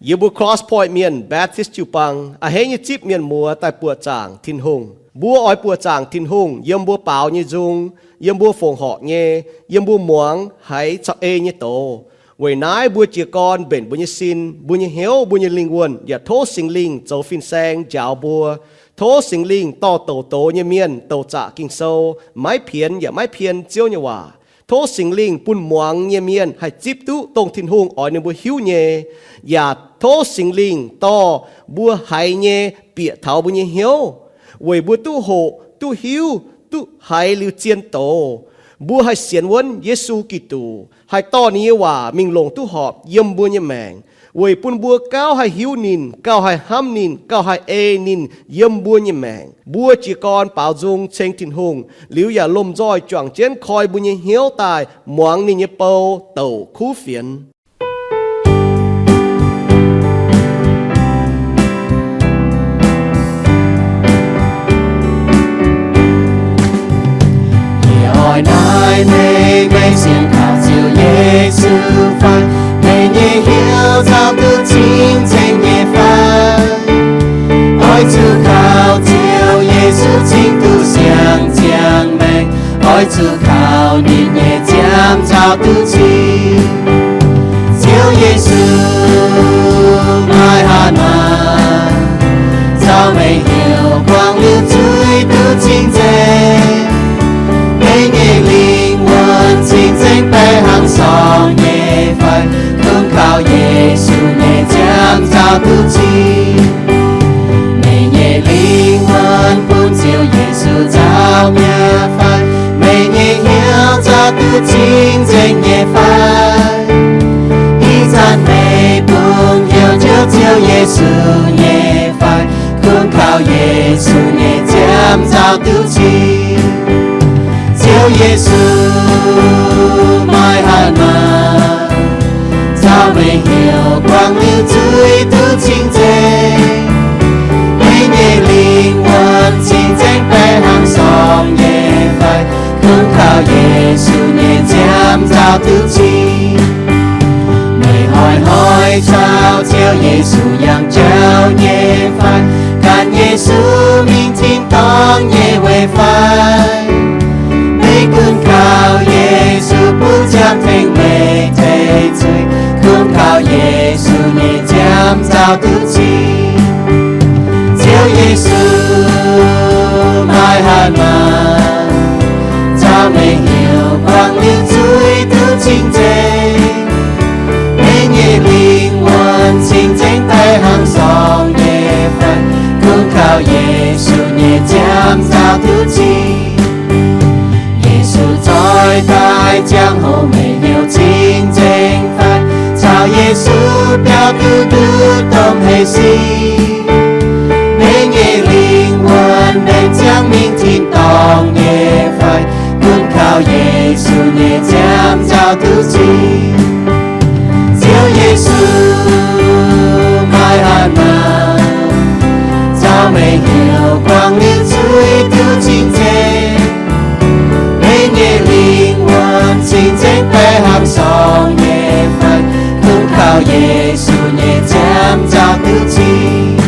Yie mbuo Cross Point Mienh Baptist jiu-baang a'hneiv nyei zipv mienh muoz daaih buoqc zaangc Tin-Hungh. Mbuo oix buoqc zaangc Tin-Hungh yiem mbuo baaux nyei nzung, yiem mbuo fongc horc nyei, yiem mbuo muangx haiz caux ei nyei doz. Weic naaiv mbuo jiez gorn mbenc mbuo nyei sin, mbuo nyei hnyouv, mbuo nyei lingh wuonh yaac tov Singx Lingh zoux fin-saeng njaaux mbuo. Tov Singx Lingh dorh douc doz nyei mienh douc zaqc Ging-Sou, maiv pienx yaac maiv pien Ziouv nyei waac. Tov Singx Lingh bun muangx nyei mienh haih zipv duqv dongh Tin-Hungh oix ninh mbuo hiuv nyei, yaac tov Singx Lingh dorh mbuo haiz nyei bieqc taux mbuo nyei hnyouv, weic mbuo duqv hoqc, duqv hiuv, duqv haiz liuz zien doz. Mbuo haih sienx wuonv Yesu Giduc, haih dorh ninh nyei waac mingh longc duqv horpc yiem mbuo nyei maengc, weic bun mbuo gauh haih hiuv ninh, gauh haih hnamv ninh, gauh haih ei ninh yiem mbuo nyei maengc. Mbuo jiez gorn baaux nzung ceng Tin-Hungh liuz yaac lomh nzoih juangc jienv koi mbuo nyei hnyouv daaih muangx ninh nyei bou douc kuv fienx. Yie oix naaiv meih, meih sienx kaux Ziouv Yesu fai? Meih nyei hnyouv nzauh duqv cing-nzengc nyei fai? Oix zuqc kaux Ziouv Yesu cing duqv siang-ziangh maengc. Oix zuqc kaux ninh nyei nziaamv nzauh duqv cing. Ziouv Yesu maaih hatc maaz, nzauh meih hnyouv buangh liuz zuiz duqv cing-nzengc. Meih nyei lingh wuonh cing-nzengc baeqc hnangv sorng nyei fai? Kungx kaux Yesu nyei nziaamv nzauh duqv cing. Meih nyei lingh wuonh bun Ziouv Yesu nzauh mi'aqv fai? Meih nyei hnyouv nzauh duqv cing-nzengc nyei fai? Ih zanc meih bungx hnyouv Ziouv, Ziouv Yesu nyei fai? Kungx kaux Yesu nyei nziaamv nzauh duqv cing. Ziouv Yesu maaih hatc maaz, nzauh meih hnyouv buangh liuz zuiz duqv cing-nzengc. Meih nyei lingh wuonh cing-nzengc baeqc hnangv sorng nyei fai? Kungx kaux Yesu nyei nziaamv nzauh duqv cing. Meih hnoi-hnoi caux Ziouv Yesu yangh jauv nyei fai? Gan Yesu mingh tin-dorngh nyei weic fai? Meih gunv kaux Yesu bun nziaamv tengx meih tei zuiz. Kungx kaux Yesu nyei nziaamv nzauh duqv cing. Ziouv Yesu maaih hatc maaz, nzauh meih hnyouv buangh liuz zuiz duqv cing-nzengc. Meih nyei lingh wuonh cing-nzengc baeqc hnangv sorng nyei fai? Kungx kaux Yesu nyei nziaamv nzauh duqv cing. Yesu zoih daaih ziangh hoc meih hnyouv cing-nzengc fai? Caux Yesu biaux duqv nduqc domh hleix sic. Meih nyei lingh wuonh mbenc ziangh mingh tin-dorngh nyei fai? Gunv kaux Yesu nyei nziaamv nzauh duqv cing. Ziouv Yesu maaih hatc maaz, nzauh meih hnyouv buangh liuz zuiz duqv cing-nzengc. Meih nyei lingh wuonh cing-nzengc baeqc hnangv sorng nyei fai? Gunv kaux Yesu nyei nziaamv nzauh duqv cing.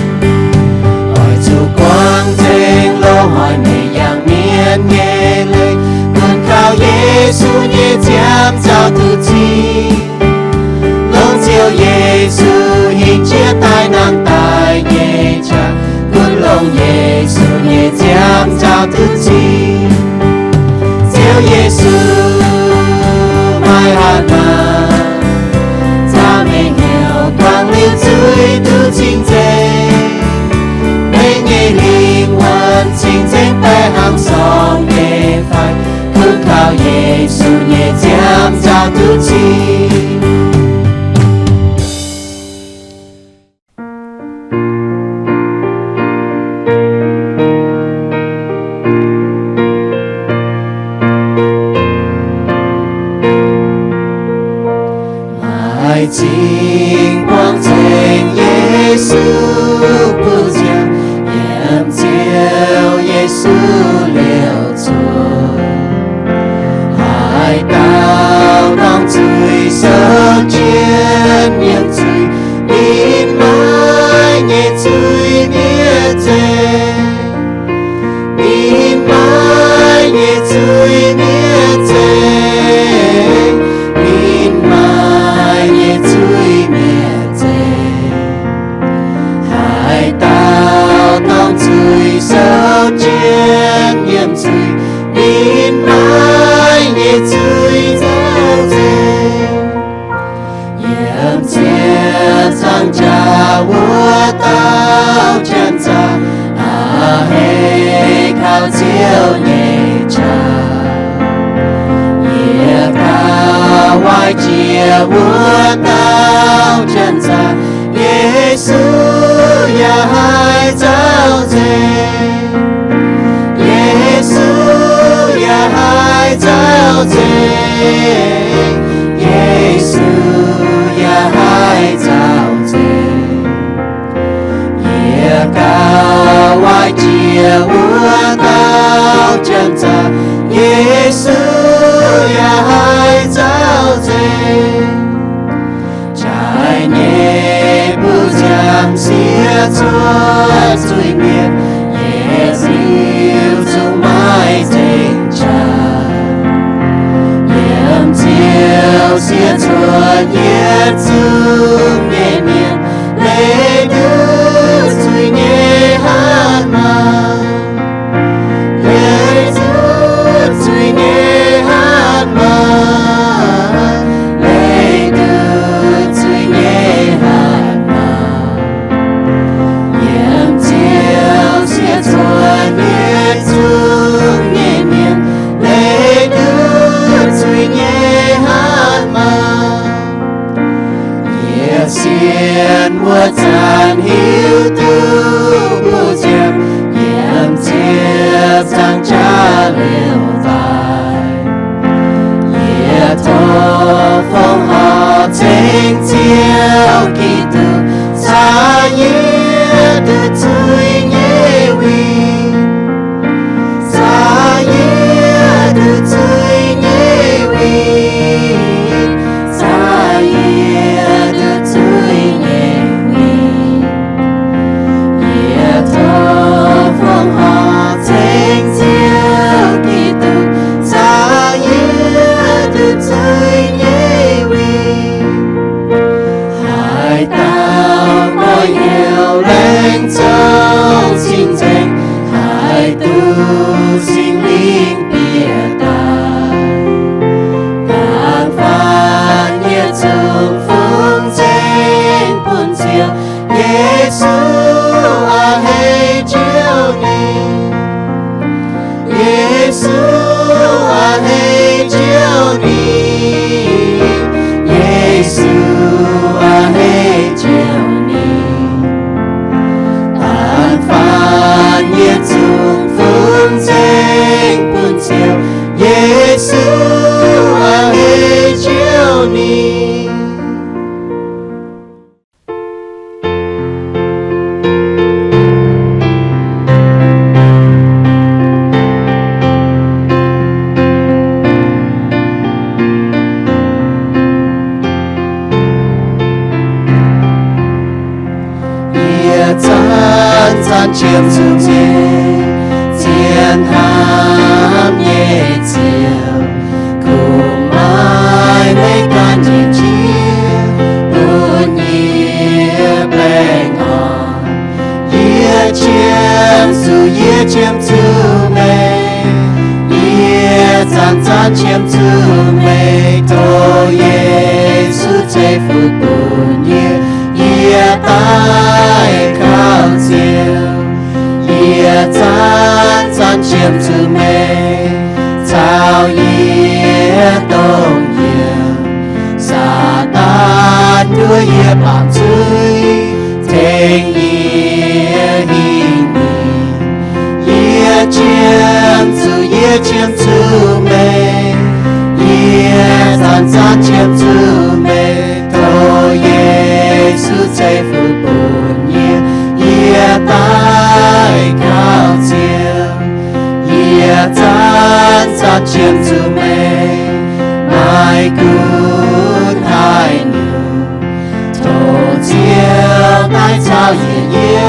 Oix zuqc guangc nzengc loz-hnoi meih yangh mienv nyei leiz, gunv kaux Yesu nyei nziaamv nzauh duqv cing. Longc Ziouv Yesu hinc jieqv daaih nangh daaih nyei qaqv, gunv longc Yesu nyei nziaamv nzauh duqv cing. Ziouv Yesu maaih hatc maaz, nzauh meih hnyouv buangh liuz zuiz duqv cing-nzengc. Meih nyei lingh wuonh cing-nzengc baeqc hnangv sorng nyei fai? Gunv kaux Yesu nyei nziaamv nzauh duqv cing. nyei zuiz-miev zeiv. Ninh maaih nyei zuiz-miev zeiv. Ninh maaih nyei zuiz-miev zeiv. Haaix dauh dorng zuiz souv jienv yiem zuiz, ninh maaih nyei zuiz-miev zeiv. Yiem ziepc zaangc jaax wuov dauh janx-zaqc, a'hneiv kaux Ziouv nyei qaqv. Yie gauh waaic jiex wuov dauh janx-zaqc, Yesu yaac haih nzauh nzengc. Yesu yaac haih nzauh nzengc. Yesu yaac haih nzauh nzengc. Yie gauh waaic jiex wuov dauh janx-zaqc, Yesu yaac haih nzauh nzengc. Jaaix nyei buoz-nziaamv siev cuotv zuiz-mienh, yie liuz zungv maiv zengc qaqv. Yiem Ziouv siev cuotv yietc zungv nyei mienh, leiz nduqc zuiz nyei hatc maaz. Leiz nduqc zuiz nyei hatc maaz. Leiz nduqc zuiz nyei hatc maaz. Yiem Ziouv siev cuotv yietc zungv nyei mienh, leiz nduqc zuiz nyei hatc maaz. Yie sienx wuov zanc hiuv duqv buoz-nziaamv yiem ziepc zaangc jaax liuz daaih. Yie tov fongc horc ceng Ziouv Giduc caux yie nduqc zuiz nyei win. Caux yie nduqc zuiz nyei win. Caux yie nduqc zuiz nyei win. Yie tov fongc horc ceng Ziouv Giduc caux yie nduqc zuiz nyei win. Haaix dauh gorx-youz laengz zouv cing-nzengc, haih duqv Singx Lingh bieqc daaih. Baengh faanv yietc zungv fungx nzengc bun Ziouv, Yesu a'hneiv njoux ninh. Yesu a'hneiv njoux ninh. Yesu a'hneiv njoux ninh. Baengh faanv yietc zungv fungx nzengc bun Ziouv, Yesu a'hneiv njoux ninh. Yie zanc-zanc qiemx zuqc meih, zien hnamv nyei Ziouv, kungx maaih meih ganh nyei qiex bun yie baengh orn. Yie qiemx zuqc, yie qiemx zuqc meih, yie zanc-zanc qiemx zuqc meih, tov Yesu ceix fuqv bun yie, yie daaih kaux Ziouv. Yie zanc-zanc qiemx zuqc meih caux yie dongh yiem. Saadaan nduov yie baamh zuiz, tengx yie hingh nyic. Yie qiemx zuqc, yie qiemx zuqc meih, yie zanc-zanc qiemx zuqc meih, tov Yesu ceix fuqv bun yie, yie daaih kaux Ziouv. Yie zanc-zanc qiemx zuqc meih, maaih gunv haaix nyungc, tov Ziouv daaih caux yie, yie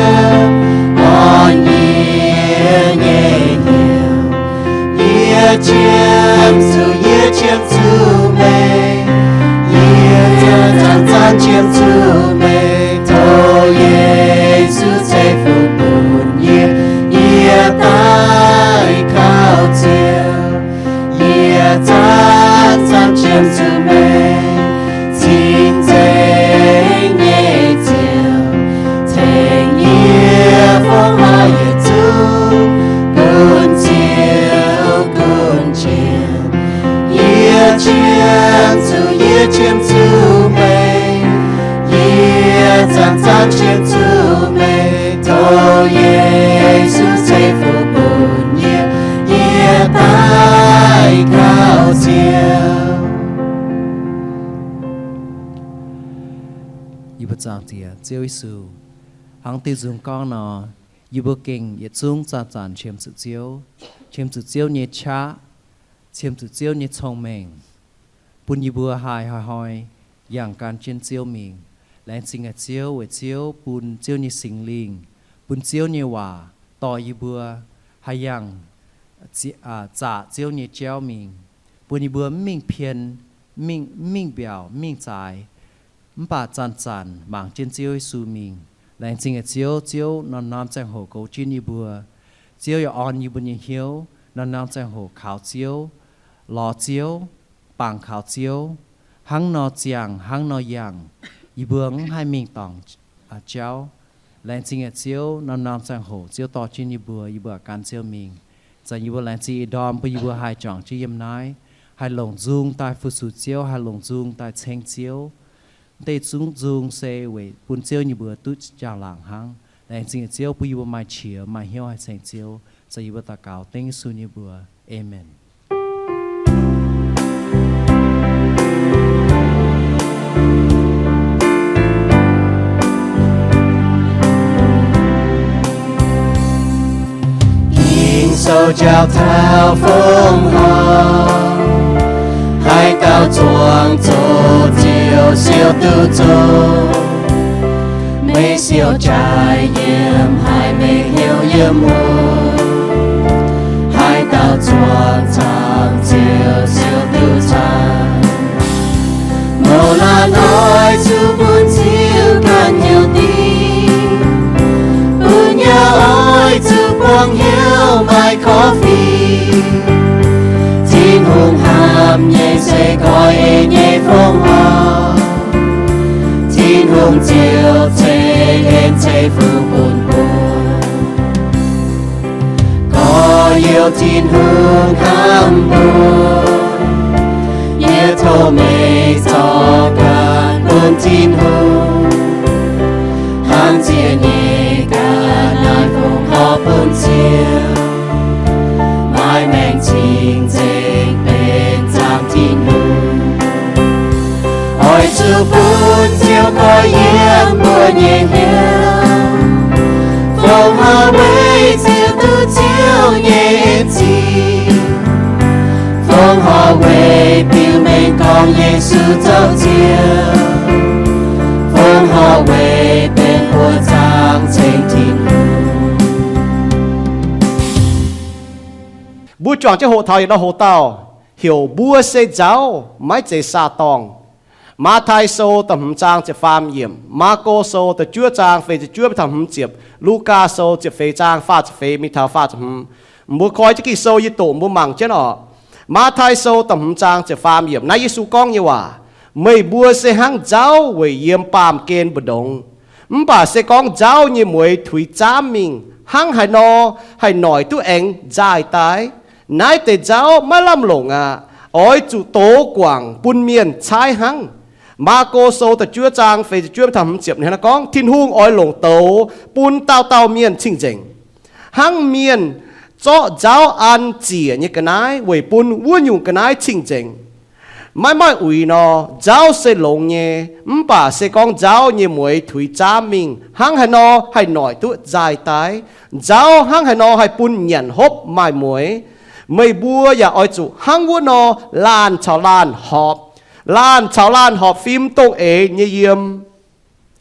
Laengz zingh Ziouv, meih tov Yesu ceix fuqv bun yie, yie daaih kaux Ziouv. Yie mbuo Zaangc Diex Ziouv Yesu, hnangv diuh nzung gorngv nor, yie mbuo gengh yietc zungv zanc-zanc qiemx zuqc Ziouv, qiemx zuqc Ziouv nyei qaqv, qiemx zuqc Ziouv nyei cong-mengh, bun yie mbuo haih hnoi-hnoi yangh gan jienv Ziouv mingh. Laengz zingh haic Ziouv weic Ziouv bun Ziouv nyei Singx Lingh, bun Ziouv nyei waac dorh yie mbuo haih yangh zaqc Ziouv nyei jauv mingh, bun yie mbuo mv mingh pien, mv mingh mbiaauc, mv mingh zaaix, mv baac zanc-zanc mangc jienv Ziouv Yesu mingh. Laengz zingh haic Ziouv, Ziouv norm-norm ziangh hoc goux jienv yie mbuo. Ziouv yaac orn yie mbuo nyei hnyouv norm-norm ziangh hoc kaux Ziouv, lorz Ziouv, bangc kaux Ziouv, hnangv nor ziangh, hnangv nor yangh, yie mbuo mv haih mingh dorngc jauv. Laengz zingh haic Ziouv, norm-norm ziangh hoc Ziouv dorh jienv yie mbuo, yie mbuo gan Ziouv mingh. Zanc yie mbuo laengz zingh ih ndorm bun yie mbuo haih juangc jienv yiem naaiv, haih longc nzung daaih fu-sux Ziouv, haih longc nzung daaih ceng Ziouv. Deix zungv nzung se weic bun Ziouv nyei mbuox duqv jaa-laangc hnangv. Laengz zingh Ziouv bun yie mbuo maaih qiex maaih hnyouv haih ceng Ziouv. Zanc yie mbuo daux gaux dengv Yesu nyei mbuox. Aamen. Ging-Sou jauv taux fongc horc, haaix dauh zuangx zoqc Ziouv siou duqv zoqc. Meih siou jaaix yiem haic, meih hnyouv yiem muoz, haaix dauh zuangx caangh Ziouv siou duqv caangh. Mouz laanh oix zuqc bun Ziouv ganh hnyouv dingc, bun yaac oix zuqc buangh hnyouv maaih korv-fiqv. Tin-Hungh hnamv nyei se goiv ei nyei fongc horc, Tin-Hungh Ziouv ceix en ceix fuqv bun mbuo. Gorx-youz, Tin-Hungh hnamv mbuo. Yie tov meih zorqv ganh bun Tin-Hungh, hnangv ziex nyeic ga'naaiv fongc horc bun Ziouv, maaih maengc cing-nzengc benx zaangc Tin-Hungh. Oix zuqc bun Ziouv goiv yiem mbuo nyei hnyouv, fongc horc weic ziouc duqv Ziouv nyei en zingh, fongc horc weic biux mengh gorngv Yesu zoux Ziouv, fongc horc weic benx mbuo zaangc ceng Tin-Hungh. Mbuo juangc jienv hoqc taux yietc norm hoc-dauh heuc Mbuo Se Nzauv, Maiv Zeiz Saah-Dorngh. Matv^taai Sou da'hmz zaang ziepc faam yiemc, Maako Sou da'juov zaang feix ziepc juov mingh taux hmz ziepc, Lugaa Sou ziepc feix zaang faah ziepc feix mingh taux faah ziepc hmz. Mbuo koi jienv Ging-Sou yie doqc mbuo mangc jienv oc. Matv^taai Sou da'hmz zaang ziepc faam yiemc naaiv Yesu gorngv nyei waac, Meih mbuo se hnangv nzauv weic yiem baamh gen mbu'ndongx. Mv baac se gorngv nzauv nyei mueiz tuix zaamv mingh, hnangv haaix nor haih noic duqv aengx nzaaih daaih? Naaiv deix nzauv maiv lamh longc aqv. Oix zuqc dox guangc bun mienh caaiv hnangv. Maako Sou da'juov zaang feix ziepc juov mingh taux hmz ziepc ninh hnangv naaiv gorngv, Tin-Hungh oix longc douz bun dauh dauh mienh cing-nzengc, hnangv mienh zorqv nzauv an ziec nyei ga'naaiv weic bun wuov nyungc ga'naaiv cing-nzengc. Maiv maaih uix nor, nzauv se longx nyei, mv baac se gorngv nzauv nyei mueiz tuix zaamv mingh, hnangv haaix nor haih noic duqv nzaaih daaih? Nzauv hnangv haaix nor haih bun nyanc hopv maaih mueiz? Meih mbuo yaac oix zuqc hnangv wuov nor laanh caux laanh horpc, laanh caux laanh horpc fim dongh eix nyei yiem.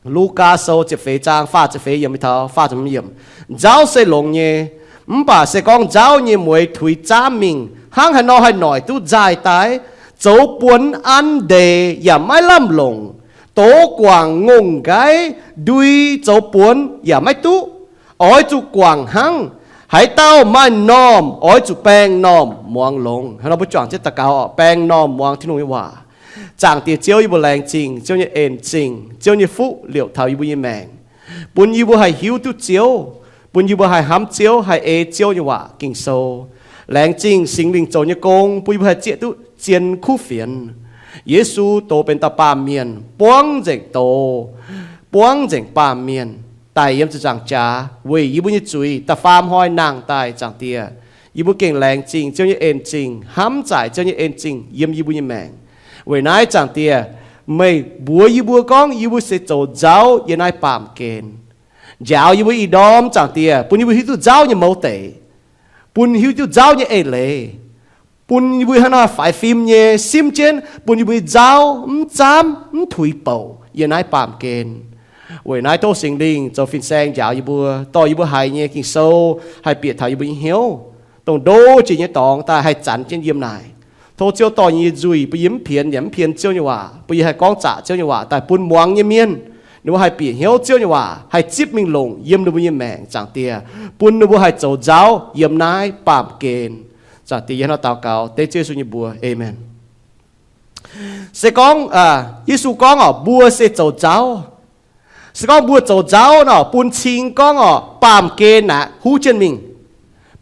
Lugaa Sou ziepc feix zaang faah ziepc feix yiemc mingh taux faah ziepc hmz yiemc. Nzauv se longx nyei, mv baac se gorngv nzauv nyei mueiz tuix zaamv mingh, hnangv haaix nor haih noic duqv nzaaih daaih? Zoux buonc an ndeic yaac maiv lamh longc. Dox guangc ngongh nqaiv ndui zoux buonc yaac maiv duqv. Oix zuqc guangc hnangv. Haaix dauh maaih normh oix zuqc baeng normh muangx longx. Hnangv nor mbuo juangc jienv daux gaux oc, baeng normh muangx Tin-Hungh nyei waac. Zaangc Diex Ziouv, yie mbuo laengz zingh Ziouv nyei en zingh, Ziouv nyei fuqv liouc taux yie mbuo nyei maengc, bun yie mbuo haih hiuv duqv Ziouv, bun yie mbuo haih hnamv Ziouv, haih ei Ziouv nyei waac Ging-Sou. Laengz zingh Singx Lingh zoux nyei gong, bun yie mbuo haih zieqv duqv zien kuv fienx. Yesu doz benx dauh baamh mienh, buangv nzengc doz, buangv nzengc baamh mienh daaih yiem ziepc nzaangc jaax weic yie mbuo nyei zuiz da'faam hnoi nangh daaih, Zaangc Diex. Yie mbuo gengh laengz zingh Ziouv nyei en-zingh, hnamv zaaic Ziouv nyei en-zingh yiem yie mbuo nyei maengc. Weic naaiv, Zaangc Diex, meih mbuox yie mbuo gorngv yie mbuo se zoux nzauv yiem naaiv baamh gen. Njaaux yie mbuo ih ndorm, Zaangc Diex, bun yie mbuo hiuv duqv nzauv nyei mouz deic, bun hiuv duqv nzauv nyei eix leiz, bun yie mbuo hnangv nor faix fim nyei simv jienv, bun yie mbuo nyei nzauv mv zaamv, mv tuix bouc yiem naaiv baamh gen. Weic naaiv tov Singx Lingh zoux fin-saeng njaaux yie mbuo, dorh yie mbuo haiz nyei Ging-Sou haih bieqc taux yie mbuo nyei hnyouv, dongh ndo jiex nyei dorngx daaih haih zanc jienv yiem naaic. Tov Ziouv dorh yie nyei nzuih, bun yie mv pienx yaac mv pienx Ziouv nyei waac, bun yie haih gorngv zaqc Ziouv nyei waac daaih bun muangx nyei mienh, ninh mbuo haih bieqc hnyouv Ziouv nyei waac, haih zipv mingh longc yiem ninh mbuo nyei maengc, Zaangc Diex, bun ninh mbuo haih zoux nzauv yiem naaiv baamh gen. Zaangc Diex, yie hnangv nor daux gaux dengv Ziouv Yesu nyei mbuox, aamen. Se gorngv, Yesu gorngv oc, mbuo se zoux nzauv. Se gorngv mbuo zoux nzauv nor, bun cing gorngv oc, baamh gen naaic huv jienv mingh.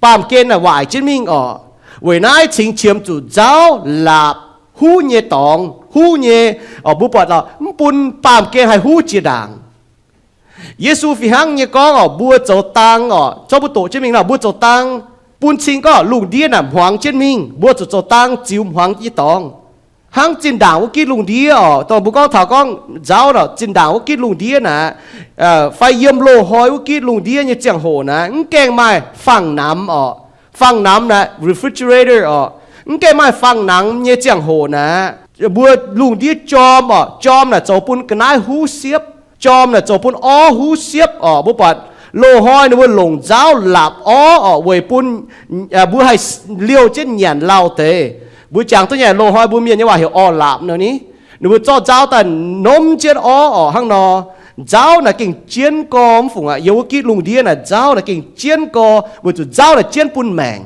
Baamh gen naaic waaic jienv mingh oc. Weic naaiv cingx qiemx zuqc nzauv laapc huv nyei dorngx, huv nyei, oc, mbuo buatc oc, mv bun baamh gen haih huv jiex ndaangc. Yesu fih hnangv nyei gorngv oc, mbuo zoux dang oc, zorqv mbuo doqc jienv mingh nor, mbuo zoux dang bun cing gorngv lungh ndiev naaic hmuangx jienv mingh. Mbuo zuqc zoux dang ziux hmuangx nyei dorngx. Hnangv zinh ndaangc wuov gitv lungh ndiev oc, dongh mbuo gorngv taux gorngv nzauv nor, zinh ndaangc wuov gitv lungh ndiev naaic, fai yiem loz-hnoi wuov gitv lungh ndiev nyei ziangh hoc naaic, mv gaengh maaih fangx-namx oc. Fangx-namx naaic refrigerator oc. Mv gaengh maaih fangx-namx nyei ziangh hoc naaic, mbuo lungh ndiev jorm oc. Jorm naaic zoux bun ga'naaiv huv siepv. Jorm naaic zoux bun orv huv siepv oc. Mbuo buatc loz-hnoi ninh mbuo longc nzauv laapc orv oc, weic bun mbuo haih liouh jienv nyanc lauh deix. Mbuo jangx duqv nyei, loz-hnoi mbuo mienh nyei waac heuc orv laapc nor ni. Ninh mbuo zorqv nzauv daaih nomv jienv orv oc. Hnangv nor, nzauv naaic gengh jienv gorx mv fungc aqv. Yiem wuov gitv lungh ndiev naaic nzauv naaic gengh jienv gorx, weic zuqc nzauv naaic jienv bun maengc.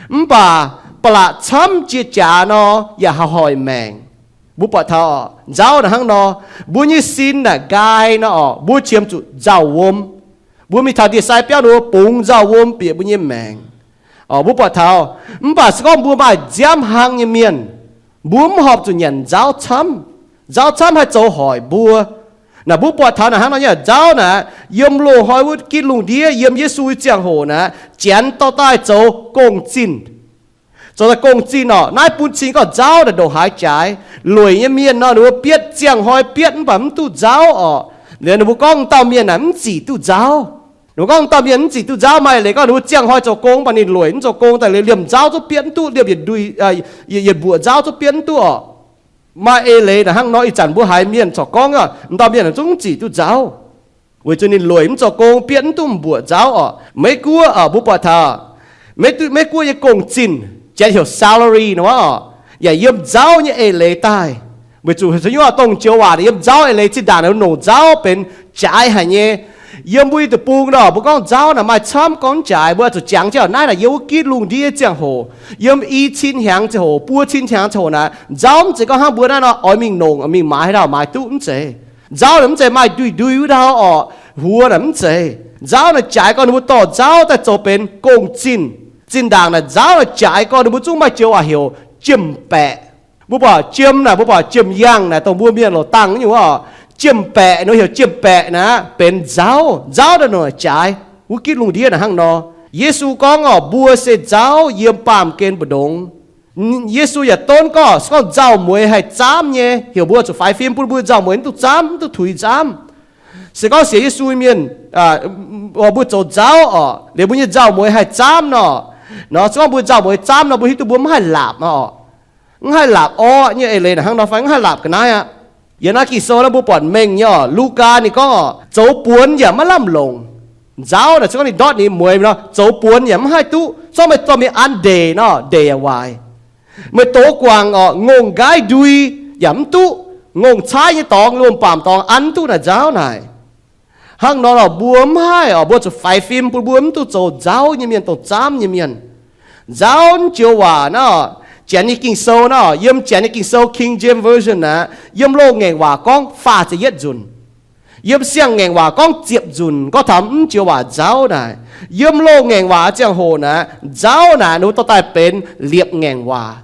Mv baac ba'laqc camv jiex jaax nor yaac haih hoic maengc. Mbuo buatc taux nzauv naaic hnangv nor, mbuo nyei sin naaic nqaai nor oc, mbuo qiemx zuqc nzauh wuom. Mbuo mingh taux ndie-sai biauv ninh mbuo bungx nzauh wuom bieqc mbuo nyei maengc. Mbuo buatc taux, mv baac se gorngv mbuo maaih nziaamv hlang nyei mienh, mbuo mv horpc zuqc nyanc nzauv camv. Nzauv camv haih zoux hoic mbuo. Naaic mbuo buatc taux naaic hnangv nor nyei nzauv naaic, yiem loz-hnoi wuov gitv lungh ndiev, yiem Yesu nyei ziangh hoc naaic, Janx dorh daaih zoux gong-zinh. Zoux daaih gong-zinh oc. Naaiv bun cing gorngv nzauv naaic ndongc haaix jaaix. Lueic nyei mienh nor, ninh mbuo bietv ziangh hnoi bietv mv baac mv duqv nzauv oc. Liuz ninh mbuo gorngv dauh mienh naaic mv zic duqv nzauv. Ninh mbuo gorngv dauh mienh mv zic duqv nzauv, maaih leiz gorngv ninh mbuo ziangh hnoi zoux gong mv baac ninh lueic mv zoux gong daaih liuz liemh nzauv zungv bietv mv duqv, liemh yietc ndui, yietc mbuoqc nzauv zungv bietv mv duqv oc. Maaih eix leiz naaic hnangv nor, ih zanc mbuo haiz mienh corc gorngv, dauh mienh zungv zic duqv nzauv, weic zuqc ninh lueic mv zoux gong, bietv mv duqv mbuoqc nzauv oc. Meiv Guoqv oc, mbuo buatc taux Meiv Guoqv nyei gong-zinh, Janx heuc salary nor oc, yaac yiem nzauv nyei eix leiz daaih. Weic zuqc se nyungc dongh joux waac yiem nzauv eix leiz zinh ndaangc naaic longc nzauv benx jaaix haic nyei. Yiem mbuo nyei deic-bung nor, mbuo gorngv nzauv naaic maaih camv gorngv mv jaaix, mbuo zuqc jangx jienv naaiv naaic yiem wuov gitv lungh ndiev ziangh hoc, yiem i cin hnyangx ziangh hoc, buo cin hnyangx ziangh hoc naaic, nzauv mv zeiz gorngv hnangv mbuo naaiv nor oix mingh longc, mingh maaiz haaix dauh maaiz duqv, mv zeiz. Nzauv naaic mv zeiz maaih ndui-ndui wuov ndau oc, huox naaic mv zeiz. Nzauv naaic jaaix gorx ninh mbuo dorh nzauv daaih zoux benx gong-zinh. Zinh ndaangc naaic nzauv naaic jaaix gorx ninh mbuo zungv maaih joux waac heuc jiem-baeqc. Mbuo buatc jiem naaic, mbuo buatc jiem-yangh naaic, dongh mbuo mienh loc dangh nyungc oc. Jiem-baeqc nor heuc jiem-baeqc naaic benx nzauv. Nzauv naaic nongc jaaix. Wuov gitv lungh ndiev naaic hnangv nor. Yesu gorngv oc, mbuo se nzauv yiem baamh gen mbu'ndongx. Yesu yaac donv gorngv, se gorngv nzauh mueiz haih zaamv nyei, heuc mbuo zuqc faix fim bun mbuo nzauh mueiz mv duqv zaamv, mv duqv tuix zaamv. Se gorngv sienx Yesu mienh, mbuo zoux nzauv oc, liuz mbuo nyei nzauh mueiz haih zaamv nor, nor se gorngv mbuo nzauh mueiz zaamv nor, mbuo hiuv duqv mbuo mv haih laapc oc. Mv haih laapc orv nyei eix leiz naaic hnangv nor fai mv haih laapc ga'naaiv aqv. Yiem naaiv Ging-Sou naaiv mbuo buatc mengh nyei oc, Lugaa ninh gorngv oc, zoux buonx yaac maiv lamh longc. Nzauv naaic se gorngv ninh ndortv ninh mueiz nor, zoux buonx yaac mv haih duqv. Zorqv meih dorh mingh an ndeic nor, ndeic yaac waaic. Meih dox guangc oc, ngongh nqaiv ndui yaac mv duqv. Ngongh caaiv nyei dorngx, wuom-baamc dorngx an mv duqv naaic nzauv naaic. Hnangv nor oc, mbuo mv haih oc, mbuo zuqc faix fim bun mbuo mv duqv zoux nzauv nyei mienh, dongh zaamv nyei mienh. Nzauv naaiv joux waac naaiv, Janx nyei Ging-Sou naaiv, yiem Janx nyei Ging-Sou King James Version naaiv, yiem loz-ngaengc waac gorngv faah ziepc yietv nzunc. Yiem siang-ngaengc waac gorngv ziepc nzunc, gorngv taux mv joux waac nzauv naaic. Yiem loz-ngaengc waac ziangh hoc naaic, nzauv naaic ninh mbuo dorh daaih benx liepc-ngaengc waac.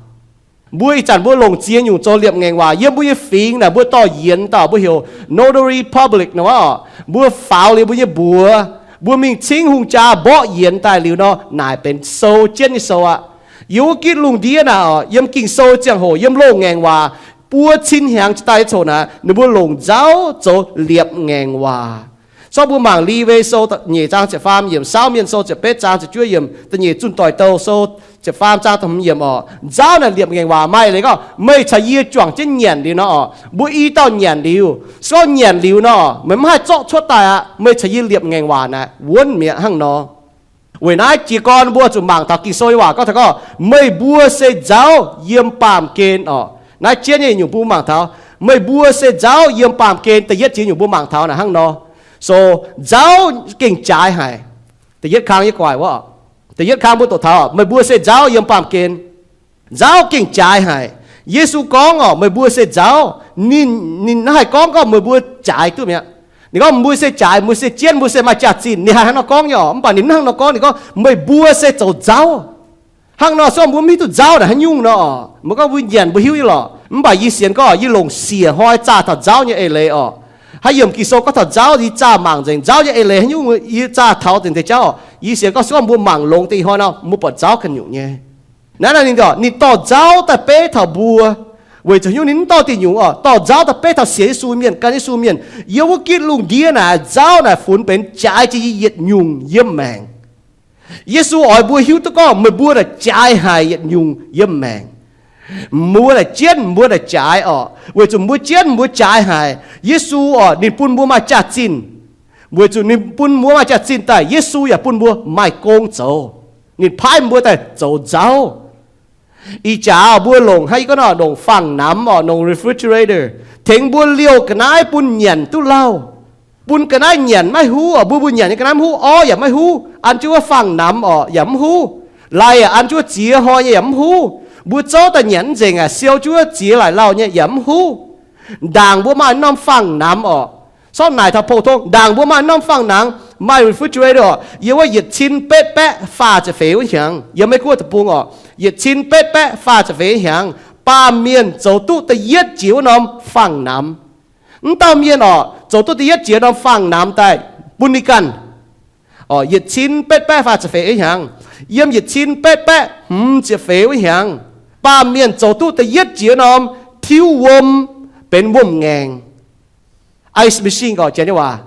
Mbuo ih zanc mbuo longc ziex nyungc zoux liepc ngaengc waac. Yiem mbuo nyei fingx naaic mbuo dorh yienx dauh mbuo heuc notary public nor, mbuo faaux liuz mbuo nyei mbuox, mbuo mingh cingv hungh jaa mborqv yienx daaih liuz nor, naaic benx sou jienv nyei sou aqv. Yiem wuov gitv lungh ndiev naaic oc, yiem Ging-Sou ziangh hoc, yiem loz-ngaengc waac buo cin hnyangx jiex daaih nyei coc naaic, ninh mbuo longc nzauv zoux liepc ngaengc waac. Sortv mbuo mangc Liwe Sou nyeic zaang ziepc faam yiemc, Saauv Mienh Sou ziepc betv zaang ziepc juov yiemc, da'nyeic Zunh Doic Douh Sou ziepc faam zaang da'hmz yiemc oc. Nzauv naaic liepc ngaengc waac maaih leiz gorngv, meih caux yie juangc jienv nyanc liuz nor oc, mbuo i dauh nyanc liuz, se gorngv nyanc liuz nor, meih mv haih zorqv cuotv daaih aqv. Meih caux yie liepc ngaengc waac naaic wuonv mi'aqv hnangv nor. Weic naaiv jiez gorn mbuo zuqc mangc taux Ging-Sou nyei waac gorngv taux gorngv, meih mbuo se nzauv yiem baamh gen oc. Naaiv jienv nyei nyungc bun mbuo mangc taux, meih mbuo se nzauv yiem baamh gen. Da'yietv jiex nyungc mbuo mangc taux naaic hnangv nor. So, nzauv gengh jaaix haic. Da'yietv kang yie guaaic wuov, da'yietv kang mbuo doqc taux, meih mbuo se nzauv yiem baamh gen. Nzauv gengh jaaix haic. Yesu gorngv oc, meih mbuo se nzauv. Ninh, ninh haih gorngv gorngv meih mbuo jaaix duqv mi'aqv. Ninh gorngv mbuo se jaaix, mbuo se jienv, mbuo se maaih jaax-zinh. Ninh haih hnangv nor gorngv nyei oc. Mv baac ninh mv hnangv nor gorngv. Ninh gorngv meih mbuo se zoux nzauv. Hnangv nor se gorngv mbuo mv hiuv duqv nzauv naaic haaix nyungc nor oc. Mbuo gorngv mbuo nyienc mbuo hiuv nyei lorqc. Mv baac yie sienx gorngv yie longc siec hnoi zaah taux nzauv nyei eix leiz oc. Haaix yiemc Ging-Sou gorngv taux nzauv, yie zaah mangc nzengc nzauv nyei eix leiz haaix nyungc, yie zaah taux nzengc deix jauv oc. Yie sienx gorngv se gorngv mbuo mangc longx deix hnoi nor, mbuo buatc nzauv ganh nyungc nyei. Naaiv, naaiv ninh, ninh dorh nzauv daaih beiv taux mbuo. Weic zuqc nyungc ninh mv dorh diuh nyungc oc, dorh nzauv daaih beiv taux sienx Yesu mienh, gan Yesu mienh. Yiem wuov gitv lungh ndiev naaic, nzauv naaic funx benx jaaix jiex yie yietc nyungc yiem maengc. Yesu oix mbuo hiuv duqv gorngv meih mbuo naaic jaaix haic yietc nyungc yiem maengc. Mbuo naaic jienv, mbuo naaic jaaix oc. Weic zuqc mbuo jienv mbuo jaaix haic, Yesu oc, ninh bun mbuo maaih jaax-zinh. Weic zuqc ninh bun mbuo maaih jaax-zinh daaih, Yesu yaac bun mbuo maaih gong zoux. Ninh paaiv mbuo daaih zoux nzauv. Ih jaax mbuo longc, hnangv yie gorngv nor, longc fangx-namx oc, longc refrigerator, tengx mbuo liouh ga'naaiv bun nyanc duqv lauh. Bun ga'naaiv nyanc maiv huv oc, mbuo mbuo nyanc nyei ga'naaiv mv huv, orv yaac maiv huv, an jienv wuov fangx-namx oc yaac mv huv. Lai yaac an jienv wuov ziex hnoi nyei yaac mv huv. Mbuo zouv daaih nyanc mv nzengc aqv, siou jienv wuov ziex laaic lauh nyei yaac mv huv. Ndaangc mbuo maaih norm fangx-namx oc. Sortv naaic taux pou-tong, ndaangc mbuo maaih norm fangx-namx, maaih refrigerator oc, yiem wuov yietc cin betv baeqv faah ziepc feix wuov hnyangx, yiem Meiv Guoqv deic-bung oc, yietc cin betv baeqv faah ziepc feix hnyangx, baamh mienh zoux duqv da'yietv jiex wuov norm fangx-namx. Mv dauh mienh oc, zoux duqv da'yietv jiex norm fangx-namx daaih bun ninh ganh. Oc, yietc cin betv baeqv faah ziepc feix wuov hnyangx, yiem yietc cin betv baeqv hmz ziepc feix wuov hnyangx, baamh mienh zoux duqv da'yietv jiex norm tiuv wuom benx wuom-ngaengc. Ice machine gorx-janx nyei waac.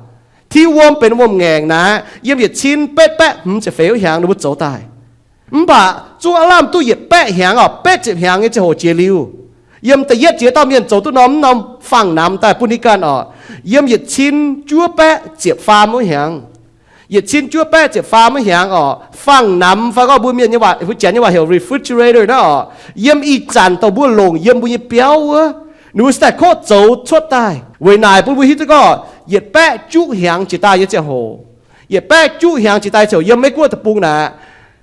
Tiuv wuom benx wuom-ngaengc naaiv, yiem yietc cin betv baeqv hmz ziepc feix wuov hnyangx ninh mbuo zoux daaih. Mv baac zungv aav lamh duqv yietc baeqv hnyangx oc, betv ziepc hnyangx nyei ziangh hoc jiex liuz, yiem da'yietv jiex dauh mienh zoux duqv norm, norm fangx-namx daaih bun ninh ganh oc, yiem yietc cin juov baeqv ziepc faam wuov hnyangx. Yietc cin juov baeqv ziepc faam wuov hnyangx oc, fangx-namx fai gorngv mbuo mienh nyei waac, mbuo janx nyei waac heuc refrigerator naaiv oc, yiem ih zanc dongh mbuo longc yiem mbuo nyei biauv wuov, ninh mbuo se daaih kov zoux cuotv daaih. Weic naaic bun mbuo hiuv duqv gorngv yietc baeqv juqv hnyangx jiex daaih nyei ziangh hoc, yietc baeqv juqv hnyangx jiex daaih ziouc yiem Meiv Guoqv deic-bung naaic,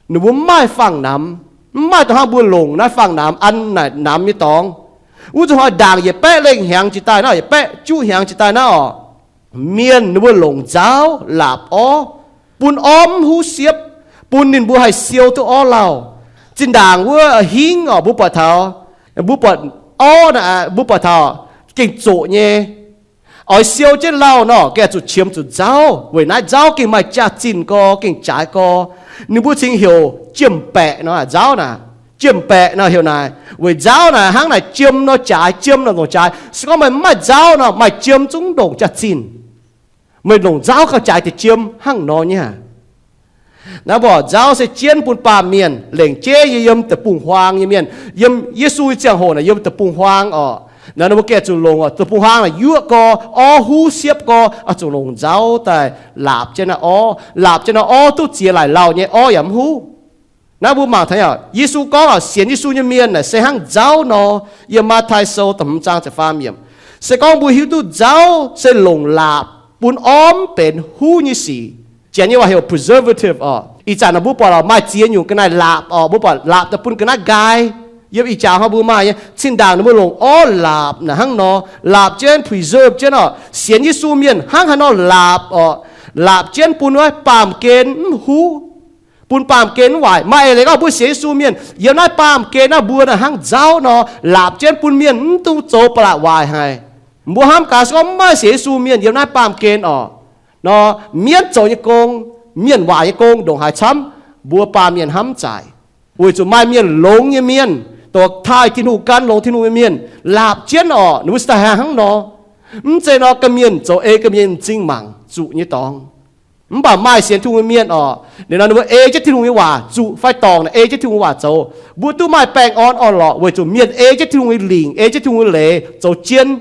ninh mbuo mv maaih fangx-namx, mv maaih dongh hnangv mbuo longc naaiv fangx-namx an naaic namx nyei dorngx. Wuov zuqc hnoi ndaangc yietc baeqv lengh hnyangx jiex daaih naaiv, yietc baeqv juqv hnyangx jiex daaih naaiv oc, mienh ninh mbuo longc nzauv laapc orv, bun orv mv huv siepv, bun ninh mbuo haih siou duqv orv lauh. Zinh ndaangc wuov hingv oc, mbuo buatc taux, mbuo buatc orv naaic, mbuo buatc taux gengh zoqc nyei. Oix siou jienv lauh nor, gengh zuqc qiemx zuqc nzauv. Weic naaiv nzauv gengh maaih jaax-zinh gorx, gengh jaaix gorx. Ninh mbuo cingx heuc jiem-baeqc nor, nzauv naaic. Jiem-baeqc nor heuc naaic. Weic nzauv naaic hnangv naaic jiem nor jaaix, jiem nor ndongc jaaix. Se gorngv meih mv maaih nzauv nor, maaih jiem zungv ndongc jaax-zinh. Meih longc nzauv gauh jaaix deix jiem hnangv nor nyei. Naaiv mbuo nzauv se jienv bun baamh mienh, lengc jeiv nyei yiem deic-bung-huaang nyei mienh, yiem Yesu nyei ziangh hoc naaic yiem deic-bung-huaang oc. Naaiv ninh mbuo gengh zuqc longc oc, deic-bung-huaang naaic yuoqv gorx, orv huv siepv gorx, oix zuqc longc nzauv daaih laapc jienv naaiv orv. Laapc jienv naaiv orv duqv ziex laaic lauh nyei orv yaac mv huv. Naaiv mbuo mangc taux Yesu gorngv oc, sienx Yesu nyei mienh naaic se hnangv nzauv nor. Yiem Matv^tai Sou da'hmz zaang ziepc faam yiemc, se gorngv mbuo hiuv duqv nzauv se longc laapc bun orv mv benx huv nyei sic. Janx nyei waac heuc preservative oc. Ih zanc naaic mbuo buatc oc, maaih ziex nyungc ga'naaiv laapc oc, mbuo buatc laapc daaih bun ga'naaiv nqaai. Yiem ih jaax hnoi mbuo maaih nyei, zinh ndaangc ninh mbuo longc orv laapc naaic hnangv nor, laapc jienv preserve jienv oc. Sienx Yesu mienh hnangv haaix nor laapc oc, laapc jienv bun wuov baamh gen mv huv, bun baamh gen mv waaic. Maaih eix leiz gorngv mbuo sienx Yesu mienh yiem naaiv baamh gen naaiv mbuo naaic hnangv nzauv nor, laapc jienv bun mienh mv dungx zoux ba'laqc waaic haic. Mbuo hnamv gaax se gorngv mv maaih sienx Yesu mienh yiem naaiv baamh gen orqc, nor mienv zoux nyei gong, mienh waaic nyei gong ndongc haaix camv, mbuo baamh mienh hnamv mv zaic. Weic zuqc maaih mienh longx nyei mienh, dongh taaih Tin-Hungh gan longx Tin-Hungh nyei mienh laapc jienv orqc, ninh mbuo se daaih hnangv nor. Mv zeiz nor, ga'mienh zoux ei ga'mienh m'zing mangc zuqc nyei dorngx. Mv baac maaih sienx Tin-Hungh nyei mienh orqc, liuz nor ninh mbuo ei jienv Tin-Hungh nyei waac zuqc fai dorngc naaic ei jienv Tin-Hungh nyei waac zoux. Mbuo duqv maaih baengh orn orn-lorqc weic zuqc mienh ei jienv Tin-Hungh nyei lingc, ei jienv Tin-Hungh nyei leiz zoux jienv.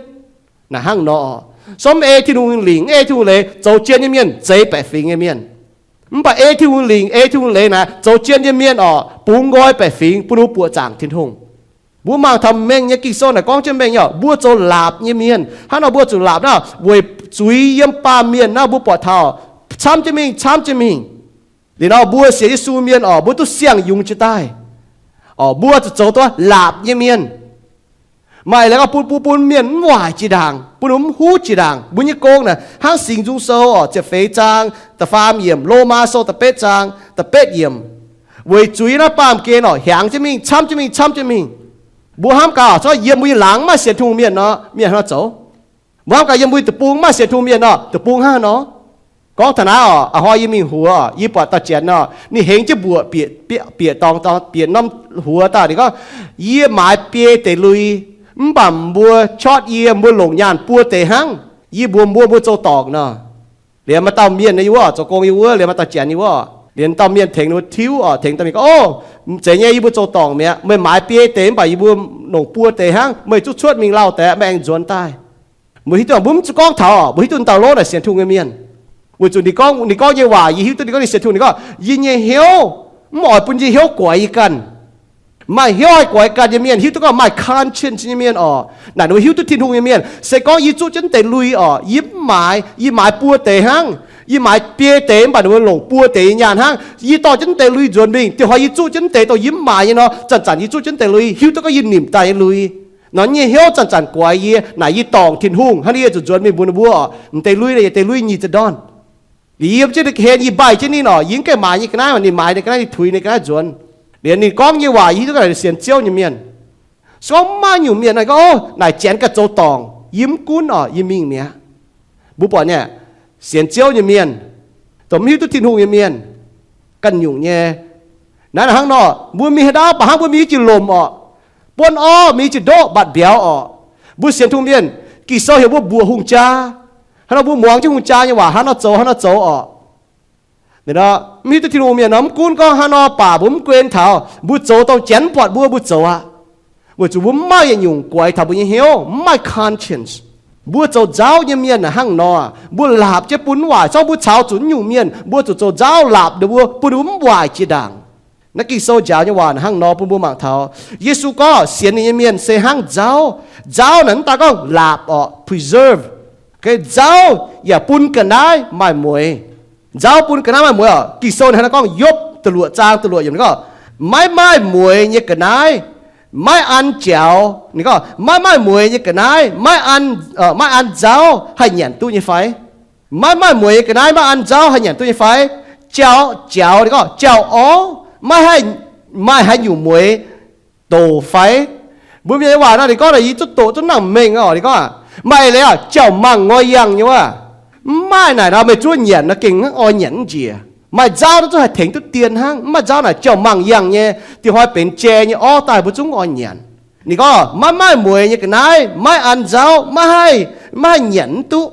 Naaic hnangv nor, se gorngv mv ei Tin-Hungh nyei lingc, mv ei Tin-Hungh nyei leiz zoux jien nyei mienh zeiz baeqc fingx nyei mienh. Mv baac ei Tin-Hungh nyei lingc, ei Tin-Hungh nyei leiz naaic zoux jien nyei mienh orqc, bungx nqoi baeqc fingx bun ninh mbuo buoqc zaangc Tin-Hungh. Mbuo mangc taux mengh nyei Ging-Sou naaic gorngv jienv mengh nyei orqc, mbuo zoux laapc nyei mienh. Hnangv nor mbuo zuqc laapc naaiv weic zuiz yiem baamh mienh naaiv mbuo buatc taux camv jienv mingh, camv jienv mingh. Liuz nor mbuo sienx Yesu mienh orqc, mbuo duqv siang-yungz jiex daaih orqc, mbuo zuqc zoux duqv laapc nyei mienh. Maaih leiz gorngv bun, bun, bun mienh mv waaic jiex ndaangc, bun ninh mv huv jiex ndaangc. Mbuo nyei gong naaic hnangv Singx Nzung Sou orqc, ziepc feix zaang da'faam yiemc, Lomaa Sou da'betv zaang da'betv yiemc. Weic zuiz naaiv baamh gen orqc, hiaangx jienv mingh, camv jienv mingh, camv jienv mingh. Mbuo hnamv gaax, se gorngv yiem mbuo nyei laangz maaih sienx Tin-Hungh mienh nor, mienh hnangv nor zoux. Mbuo hnamv gaax yiem mbuo deic-bung maaih sienx Tin-Hungh mienh nor, deic-bung hnangv nor. Gorngv taux naaiv orqc, a'hnoi yie mingh huox orqc, yie buatc dauh janx orqc, ninh hengx jienv mbuoqc bieqc, bieqc, bieqc dorngx, dorngx bieqc norm huox daaih. Ninh gorngv, yie maaiz biei deix lui, mv baac mbuo qotv yie, mbuo longc nyaanh buo deix hnangv. Yie mbuox mbuo, mbuo zoux dorngc nor. Liuz maaih dauh mienh yiem wuov zoux gong yiem wuov, liuz maaih dauh janx yiem wuov. Liuz dauh mienh tengx ninh mbuo tiuv orqc, tengx dauh mienh gorngv, o, zeiz nyei, yie mbuo zoux dorngc mi'aqv. Meih maaiz biei deix mv baac yie mbuo longc buo deix hnangv. Meih zuqc cuotv mingh lauh deix, meih aengx nzuonx daaih. Mbuo hiuv duqv, mbuo mv zuqc gorngv taux, mbuo hiuv duqv dauh lov naaic sienx Tin-Hungh nyei mienh. Weic zuqc ninh gorngv, ninh gorngv nyei waac yie hiuv duqv ninh gorngv ninh sienx Tin-Hungh. Ninh gorngv, yie nyei hnyouv, mv oix bun yie hnyouv guaix yie ganh. Maaih hnyouv haih guaix ganh nyei mienh, hiuv duqv gorngv maaih conscience nyei mienh orqc, naaic ninh mbuo hiuv duqv Tin-Hungh nyei mienh. Se gorngv yie zuqv jienv deix lui orqc, yie mv maaiz, yie maaiz buo deix hnangv. Yie maaiz biei deix mv baac ninh mbuo longc buo deix nyei nyaanh hnangv. Yie dorh jienv deix lui nzuonx mingh, dieh hnoi yie zuqv jienv deix dongh yie mv maaiz nyei nor, zanc-zanc yie zuqv jienv deix lui, hiuv duqv gorngv yie nimc daaih nyei lui. Nor nyei hnyouv zanc-zanc guaix yie, naaic yie dorngc Tin-Hungh hnangv, yie zuqc nzuonx mingh mbuox ninh mbuo orqc, m'deix lui naaic yietc deix lui nyic zinh ndorn. Liuz yiem jienv ninh ga'hlen yie mbaih jienv ninh orqc, yie mv gaengh maaiz nyei ga'naaiv, ninh maaiz ninh ga'naaiv, ninh tuix ninh ga'naaiv nzuonx. Liuz ninh gorngv nyei waac yie hiuv duqv naaic sienx Ziouv nyei mienh. Se gorngv mv maaih nyungc mienh naaic gorngv, o, naaic janx ganh zoux dorngc, yie mv gunv orqc, yie mingh mi'aqv. Mbuo buatc nyei, sienx Ziouv nyei mienh, dongh mv hiuv duqv Tin-Hungh nyei mienh, ganh nyungc nyei. Naaiv hnangv nor, mbuo mingh haaix ndau baac hnangv mbuo mingh jiex lomc orqc, buonv orv mingh jiex ndoqv mbatc mbiauz orqc. Mbuo sienx Tin-Hungh mienh, Ging-Sou heuc mbuo mbuoqc hungh jaa. Hnangv nor mbuo muangx jienv hungh jaa nyei waac hnangv nor zoux, hnangv nor zoux orqc. Mv hiuv duqv Tin-Hungh mienh nor mv gunv gorngv hnangv nor baac mbuo mv guen taux, mbuo zoux dongh janx mv buatc mbuo, mbuo zoux aqv. Weic zuqc mbuo mv maaih yietc nyungc guaix taux mbuo nyei hnyouv, mv maaih conscience. Mbuo zoux nzauv nyei mienh naaic hnangv nor, mbuo laapc jienv bun mv waaic. Se gorngv mbuo caux zuqc naaiv nyungc mienh, mbuo zuqc zoux nzauv laapc ninh mbuo, bun ninh mbuo mv waaic jiex ndaangc. Naaiv Ging-Sou njaaux nyei waac naaic hnangv nor bun mbuo mangc taux, Yesu gorngv sienx ninh nyei mienh se hnangv nzauv. Nzauv naaic mv daan gorngv laapc orqc, preserve. Nzauv yaac bun ga'naaiv maaih mueix. Nzauv bun ga'naaiv maaih mueix orqc. Ging-Sou naaic hnangv nor gorngv Yopv da'luoqc zaang da'luoqc yiemc gorngv, maiv maaih mueix nyei ga'naaiv maiv an jaux. Ninh gorngv, maiv maaih mueix nyei ga'naaiv maiv an, maiv an nzauv haih nyanc duqv nyei fai? Maiv maaih mueix nyei ga'naaiv maiv an nzauv haih nyanc duqv nyei fai? Jauv, jaux, ninh gorngv jauv-orv maiv haih, maaih haaix nyungc mueix doc fai? Mbuo mienh nyei waac nor, ninh gorngv naaic yie zuqc doqc zuqc nangc mengh orqc. Ninh gorngv, maaih eix leiz orqc, jauv-mangc ngoi yangh nyei wuov. Mv maaih naaic nor meih zuov nyanc nor gengh hnangv oix nyanc mv njiec. Maaih nzauv naaiv zuqc haih tengx duqv dien hnangv. Mv maaih nzauv naaic jauv-mangc yangh nyei, dieh hnoi benx jai nyei orv daaih mbuo zungv oix nyanc. Ninh gorngv, maiv maaih mueix nyei ga'naaiv maiv an nzauv maiv haih, maiv haih nyanc mv duqv.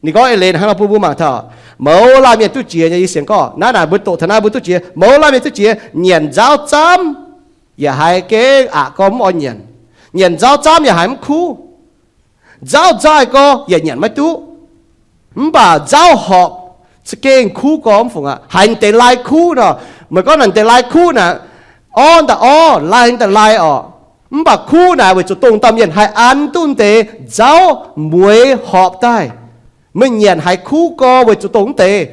Ninh gorngv eix leiz hnangv nor bun mbuo mangc taux, mouz laanh mienh duqv jiex nyei. Yie sienx gorngv naaiv naaic mbuo doqc taux naaiv mbuo duqv jiex, mouz laanh mienh duqv jiex nyanc nzauv zaamv yaac haiz gengh aqc gorx mv oix nyanc. Nyanc nzauv zaamv yaac haiz mv kuv. Nzauv nzaaih gorx yaac nyanc maiv duqv. Mv baac nzauv horpc za'gengh kuv gorx mv fungc aqv. Haiz deix lai kuv nor, meih gorngv naaic deix lai kuv naaic, orv daaih orv, lai daaih lai orqc. Mv baac kuv naaic weic zuqc dongh dauh mienh haih an duqv deix nzauv mueix horpc daaih. Meih nyanc haiz kuv gorx weic zuqc dongh deix.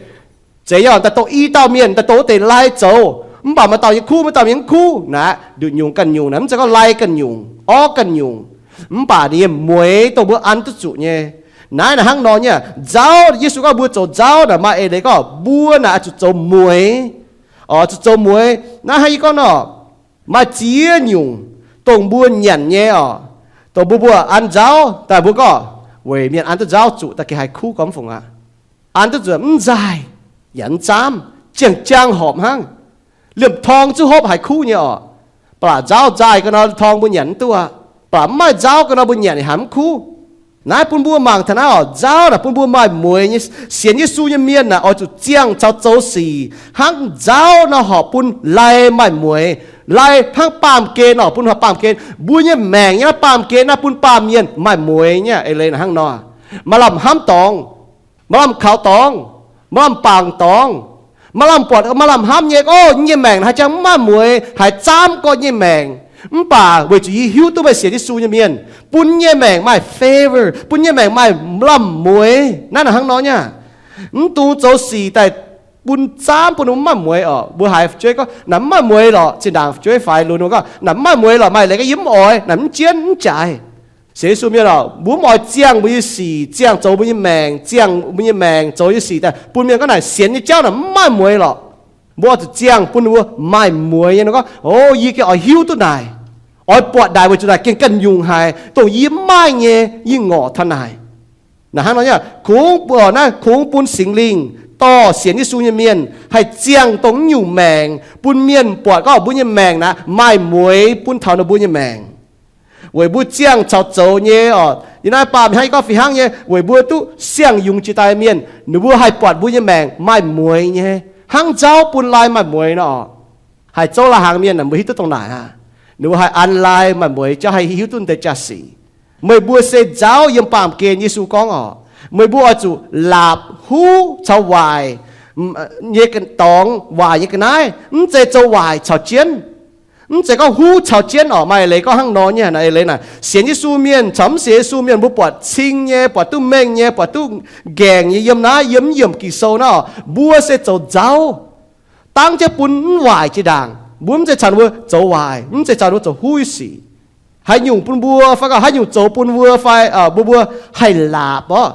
Zeiz yaac daaih dongh i dauh mienh daaih dongh wuov deix lai zoux, mv baac maaih dauh nyei kuv, maaih dauh mienh mv kuv naaic. Nduqc nyungc ganh nyungc naaic, mv zeiz gorngv lai ganh nyungc, orv ganh nyungc. Mv baac ninh nyei mueix dongh mbuo an duqv zuqc nyei. Naaiv naaic hnangv nor nyei. Nzauv, Yesu gorngv mbuo zoux nzauv naaic maaih eix leiz gorngv mbuo naaic oix zuqc zoux mueix. Oix zuqc zoux mueiz. Naaiv hnangv yie gorngv nor, maaih ziex nyungc dongh mbuo nyanc nyei oc, dongh mbuo, mbuo an nzauv daaih mbuo gorngv weic mienh an duqv nzauv zuqc daaih gengh haih kuv gormx fungc aqv. An duqv zuqc mv nzaaih, yaac mv zaamv, ziangh jaang horpc hnangv. Liemh torng zuqc hopv haih kuv nyei oc. Ba'laqc nzauv nzaaih ga'nor torng mbuo nyanc mv duqv aqv. Ba'laqc mv maaih nzauv ga'nor mbuo nyanc yaac haih mv kuv. Naaiv bun mbuo mangc taux naaiv oc, nzauv naaic bun mbuo maaih mueiz nyei. Sienx Yesu nyei mienh naaic oix zuqc ziangh caux zoux sic hnangv nzauv nor horpc bun lai maaih mueiz. Lai hnangv baamh gen oc, bun horpc baamh gen. Mbuo nyei maengc nyei naaiv baamh gen naaiv bun baamh mienh maaih mueiz nyei. Eix leiz naaic hnangv nor, maaih lamh hnamv dorngx, maaih lamh kaux dorngx, maaih lamh bangc dorngx, maaih lamh buatc maaih lamh hnamv nyei, o, yie nyei maengc haaix jangx mv maaih mueiz, haiz zaamv gorqv nyei maengc. Mv baac weic zuqc yie hiuv duqv meih sienx Yesu nyei mienh, bun nyei maengc maaih favor, bun nyei maengc maaih lamh mueiz. Naaiv naaic hnangv nor nyei. Mv dungx zoux sic daaih bun zaamv bun mbuo mv maaih mueiz oc. Mbuo haiz fu'jueiv gorngv naaic mv maaih mueiz lorqc, zinh ndaangc fu'jueiv faix lunx gorngv naaic mv maaih mueiz lorqc, maaih leiz gorngv yie mv oix, naaic mv jienv mv jaaix. Sienx Yesu mienh oc, mbuo mv oix ziangh mbuo nyei sic, ziangh zoux mbuo nyei maengc, ziangh mbuo nyei maengc zoux nyei sic daaih bun mienh gorngv naaic sienx nyei jauv naaic mv maaih mueiz lorqc. Mbuo oix zuqc ziangh bun ninh mbuo maaih mueiz nyei nor gorngv, o, yie gengh oix hiuv duqv naaic, oix buatc naaic weic zuqc naaic gengh ganh nyungc haic, dongh yie mv maaih nyei, yie ngorc taux naaic. Naaic hnangv nor nyei, kungx, naaiv kungx bun Singx Lingh dorh sienx Yesu nyei mienh haih ziangh dongh naaiv nyungc maengc bun mienh buatc gorngv mbuo nyei maengc naaic maaih mueiz bun taux ninh mbuo nyei maengc. Weic mbuo ziangh caux zoux nyei oc, yie naaiv baamh hnangv yie gorngv fih hnangv nyei, weic mbuo duqv siang-yungz jiex daaih mienh, ninh mbuo haih buatc mbuo nyei maengc maaih mueiz nyei, hnangv nzauv bun lai maaih mueiz nor oc. Haih zouv lai-hnaangx mienh naaic mbuo hiuv duqv dongh naaic aqv. Ninh mbuo haih an lai maaih mueiz jauv, haih hiuv duqv deix jaa-sic. Meih mbuo se nzauv yiem baamh gen, Yesu gorngv oc. Meih mbuo oix zuqc laapc huv caux waaic nyei dorngx, waaic nyei ga'naaiv. Mv zeiz zoux waaic caux jienv. Mv zeiz gorngv huv caux jienv oc. Maaih leiz gorngv hnangv nor nyei, naaiv leiz naaic sienx Yesu mienh caux mv sienx Yesu mienh, mbuo buatc cing nyei, buatc duqv mengh nyei, buatc duqv nqaengc nyei yiem naaiv, yiem mv yiemc Ging-Sou naaiv oc, mbuo se zoux nzauv dangv jienv bun mv waaic jiex ndaangc. Mbuo mv zeiz caux ninh mbuo zoux waaic, mv zeiz caux ninh mbuo zoux huv nyei sic. Haaix nyungc bun mbuo fai gorngv haaix nyungc zoux bun mbuo fai mbuo, mbuo haih laapc orqc.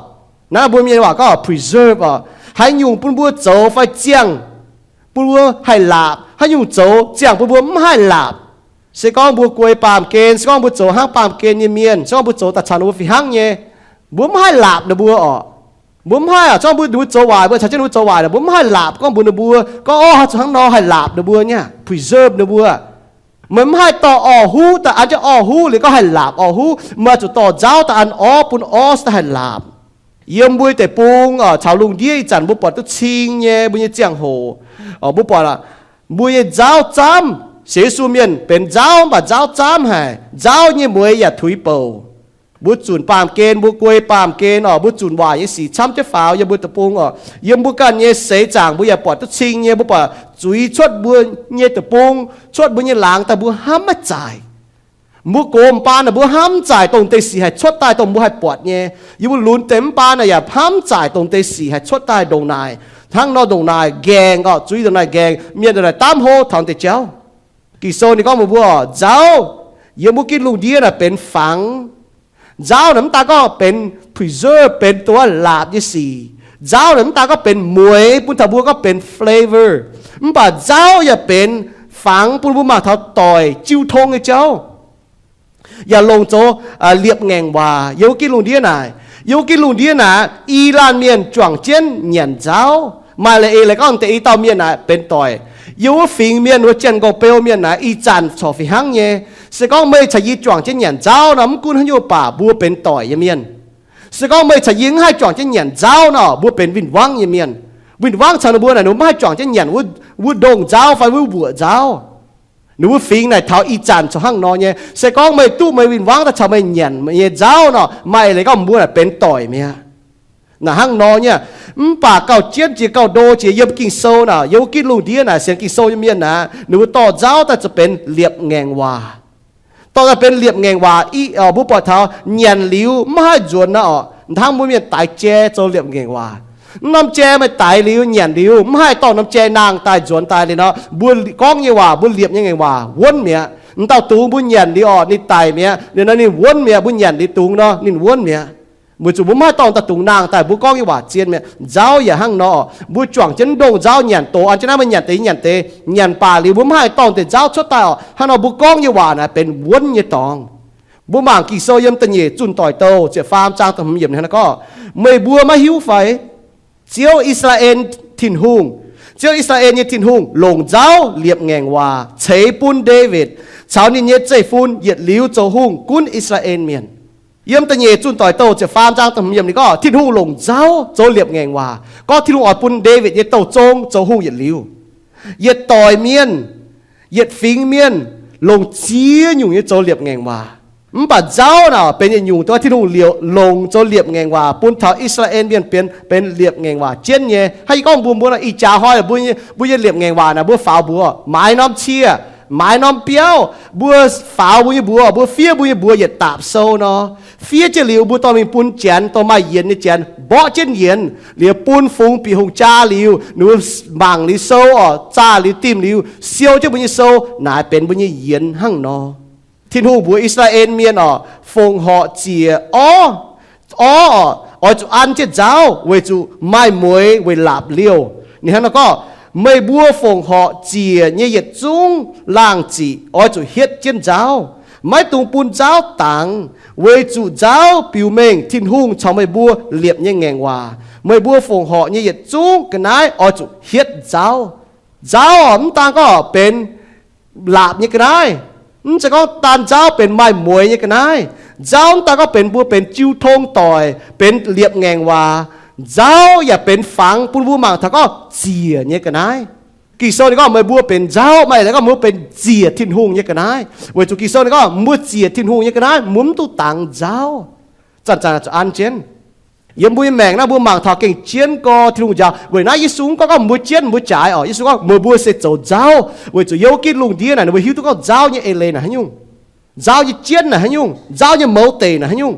Naaiv mbuo mienh waac gorngv preserve oc. Haaix nyungc bun mbuo zoux fai ziangh bun mbuo haih laapc, haaix nyungc zoux ziangh bun mbuo mv haih laapc. Se gorngv mbuo guei baamh gen, se gorngv mbuo zoux hnangv baamh gen nyei mienh, se gorngv mbuo zoux daaih caux ninh mbuo fih hnangv nyei, mbuo mv haih laapc ninh mbuo orqc. Mbuo mv haih aqv, se gorngv mbuo, ninh mbuo zoux waaic, mbuo caux jienv ninh mbuo zoux waaic, mbuo mv haih laapc gorngv mbuox ninh mbuo gorngv, orv, haih zuqc hnangv nor haih laapc ninh mbuo nyei, preserve ninh mbuo. Meih mv haih dorh orh huv daaih an jienv orh huv liuz gorngv haih laapc orh huv. Meih zuqc dorh nzauv daaih an orv bun orv daaih haih laapc. Yiem mbuo deic-bung caux lungh ndiev ih zanc mbuo buatc duqv cing nyei mbuo nyei ziangh hoc, mbuo buatc mbuo nyei nzauv zaamv. Sienx Yesu mienh benx nzauv, mv baac nzauv zaamv haic, nzauv nyei mueiz yaac tuix bouc. Mbuo zunc baamh gen, mbuo guei baamh gen oc, mbuo zunc waaic nyei sic camv jienv faaux yiem mbuo deic-bung oc. Yiem mbuo ganh nyei seix zaangc mbuo yaac buatc duqv cing nyei. Mbuo buatc zuiz cuotv mbuo nyei deic-bung, cuotv mbuo nyei laangz daaih mbuo hnamv maiv zaaic. Mbuo gox m'baan naaic mbuo hnamv zaaic dongh deix sic haih cuotv daaih dongh mbuo haih buatc nyei. Yie mbuo lunx deix m'baan naaic yaac hnamv zaaic dongh deix sic haih cuotv daaih ndongc naaic. Hnangv nor ndongc naaic nqaengc oc, zuiz ndongc naaic nqaengc, mienh ndongc naaic daamv hlo taux deix jauv. Ging-Sou ninh gorngv mbuox mbuo oc, nzauv yiem mbuo gitv lungh ndiev naaic benx fangx. Nzauv naaic mv daan gorngv benx preserve, benx dongh laapc nyei sic. Nzauv naaic mv daan gorngv benx mueiz bun taux mbuo gorngv benx flavor, mv baac nzauv yaac benx fangx bun mbuo mangc taux doic jiu tong nyei jauv, yaac longc zoux liepc ngaengc waac yiem wuov gitv lungh ndiev naaic. Yiem wuov gitv lungh ndiev naaic, i laanh mienh juangc jienv nyanc nzauv. Maaih leiz eix leiz gorngv deix i dauh mienh naaic benx doic. Yiem wuov fingx mienh wuov janx-nqorngv-beu mienh naaic, ih zanc corc fih hnangv nyei. Se gorngv meih caux yie juangc jienv nyanc nzauv nor, mv gunv haaix nyungc baac mbuo benx doic nyei mienh. Se gorngv meih caux yie mv haih juangc jienv nyanc nzauv nor, mbuo benx win-wangv nyei mienh. Win-wangv caux ninh mbuo naaic, ninh mbuo mv haih juangc jienv nyanc wuov, wuov ndongh nzauv fai wuov mbuoqc nzauv. Ninh mbuo fingx naaic taux ih zanc corc hnangv nor nyei. Se gorngv meih duqv meih win-wangv daaih caux meih nyanc meih nyei nzauv nor, maaih eix leiz gorngv mbuo naaic benx doic mi'aqv. Naaic hnangv nor nyei. Mv baac gauh jienv jiex gauh ndo jiex yiem Ging-Sou naaic, yiem wuov gitv lungh ndiev naaic, sienx Ging-Sou nyei mienh naaic, ninh mbuo dorh nzauv daaih zuqc benx liepc ngaengc waac. Dorh daaih benx liepc ngaengc waac, mbuo buatc taux nyanc liuz mv haih nzuonx naaiv oc. Hnangv mbuo mienh daix jai zoux liepc ngaengc waac. Mv norm jai meih daix liuz, nyanc liuz, mv haih dorh norm jai nangh daaih nzuonx daaih liuz nor, mbuo gorngv nyei waac, mbuo liepc nyei ngaengc waac wuonv mi'aqv. M'dauh dungz mbuo nyanc liuz oc, ninh daic mi'aqv. Liuz nor ninh wuonv mi'aqv. Mbuo nyanc liuz dungz nor, ninh wuonv mi'aqv. Weic zuqc mbuo maiv haih dorngc daaih dungz nangh daaih. Mbuo gorngv nyei waac zien mi'aqv. Nzauv yaac hnangv nor, mbuo juangc jienv ndongh nzauv nyanc doz an jienv naaiv, mbuo nyanc deix nyanc deix, nyanc baac liuz mbuo maiv haih dorngc deix nzauv cuotv daaih oc. Hnangv nor mbuo gorngv nyei waac naaic benx wuonv nyei dorngx. Mbuo mangc Ging-Sou yiem Da'nyeic Zunh Doic Douh ziepc faam zaang da'hmz yiemc hnangv naaiv gorngv, meih mbuo maiv hiuv fai? Ziouv, I^saa^laa^en Tin-Hungh, Ziouv, I^saa^laa^en nyei Tin-Hungh longc nzauv liepc ngaengc waac ceix bun Ndaawitv caux ninh nyei zeiv-fun yietc liuz zoux hungh gunv I^saa^laa^en Mienh. Yiem Da'nyeic Zunh Doic Douh ziepc faam zaang da'hmz yiemc ninh gorngv Tin-Hungh longc nzauv zoux liepc ngaengc waac, gorngv Tin-Hungh oix bun Ndaawitv nyei douh zong zoux hungh yietc liuz. Yietc doic mienh, yietc fingx mienh longc ziex nyungc nyei zoux liepc ngaengc waac. Mv baac nzauv naaic benx yietc nyungc, dongh Tin-Hungh liouc longc zoux liepc ngaengc waac bun taux I^saa^laa^en Mienh benx, benx liepc ngaengc waac jienv nyei. Hnangv yie gorngv mbuox mbuo nor, ih jaax hnoi mbuo nyei, mbuo nyei liepc ngaengc waac naaic mbuo faaux mbuox maaiz norm cie, maaiz norm biauv, mbuo faaux mbuo nyei mbuox, mbuo fiev mbuo nyei mbuox yietc daapc sou nor. Fiev jienv liuz mbuo dorh mingh bun janx, dorh maaih yienx nyei janx mborqv jienv yienx, liuz bun fungx bieqc hungh jaa liuz, ninh mbuo mangc liuz sou oc, zaah liuz dimh liuz siou jienv mbuo nyei sou, naaic benx mbuo nyei yienx hnangv nor. Tin-Hungh mbuox I^saa^laa^en Mienh oc, fongc horc ziec orv, orv oc, oix zuqc an jienv nzauv weic zuqc maaih mueix weic laapc liouh. Ninh hnangv nor gorngv, meih mbuo fongc horc ziec nyei yietc zungv laangh ziqc oix zuqc hietv jienv nzauv. Maiv dungx bun nzauv dangx, weic zuqc nzauv biux mengh Tin-Hungh caux meih mbuo liepc nyei ngaengc waac. Meih mbuo fongc horc nyei yietc zungv ga'naaiv oix zuqc hietv nzauv. Nzauv oc, mv daan gorngv benx laapc nyei ga'naaiv. Mv zeiz gorngv daan nzauv benx maaih mueix nyei ga'naaiv. Nzauv mv daan gorngv benx mbuo benx jiu tong doic, benx liepc ngaengc waac. Nzauv yaac benx fangx bun mbuo mangc taux gorngv ziec nyei ga'naaiv. Ging-Sou ninh gorngv meih mbuo benx nzauv, maaih leiz gorngv mbuo benx ziec Tin-Hungh nyei ga'naaiv. Weic zuqc Ging-Sou ninh gorngv mbuo ziec Tin-Hungh nyei ga'naaiv, mbuo mv duqv dangx nzauv. Zanc-zanc zuqc an jienv. Yiem mbuo nyei maengc naaiv mbuo mangc taux gengh jienv gorx Tin-Hungh njaaux. Weic naaiv Yesu mv gorngv gorngv mbuo jienv mbuo jaaix oc. Yesu gorngv meih mbuo se zoux nzauv, weic zuqc yiem wuov gitv lungh ndiev naaic ninh mbuo hiuv duqv gorngv nzauv nyei eix leiz naaic haaix nyungc, nzauv nyei jienv naaic haaix nyungc, nzauv nyei mouz deic naaic haaix nyungc.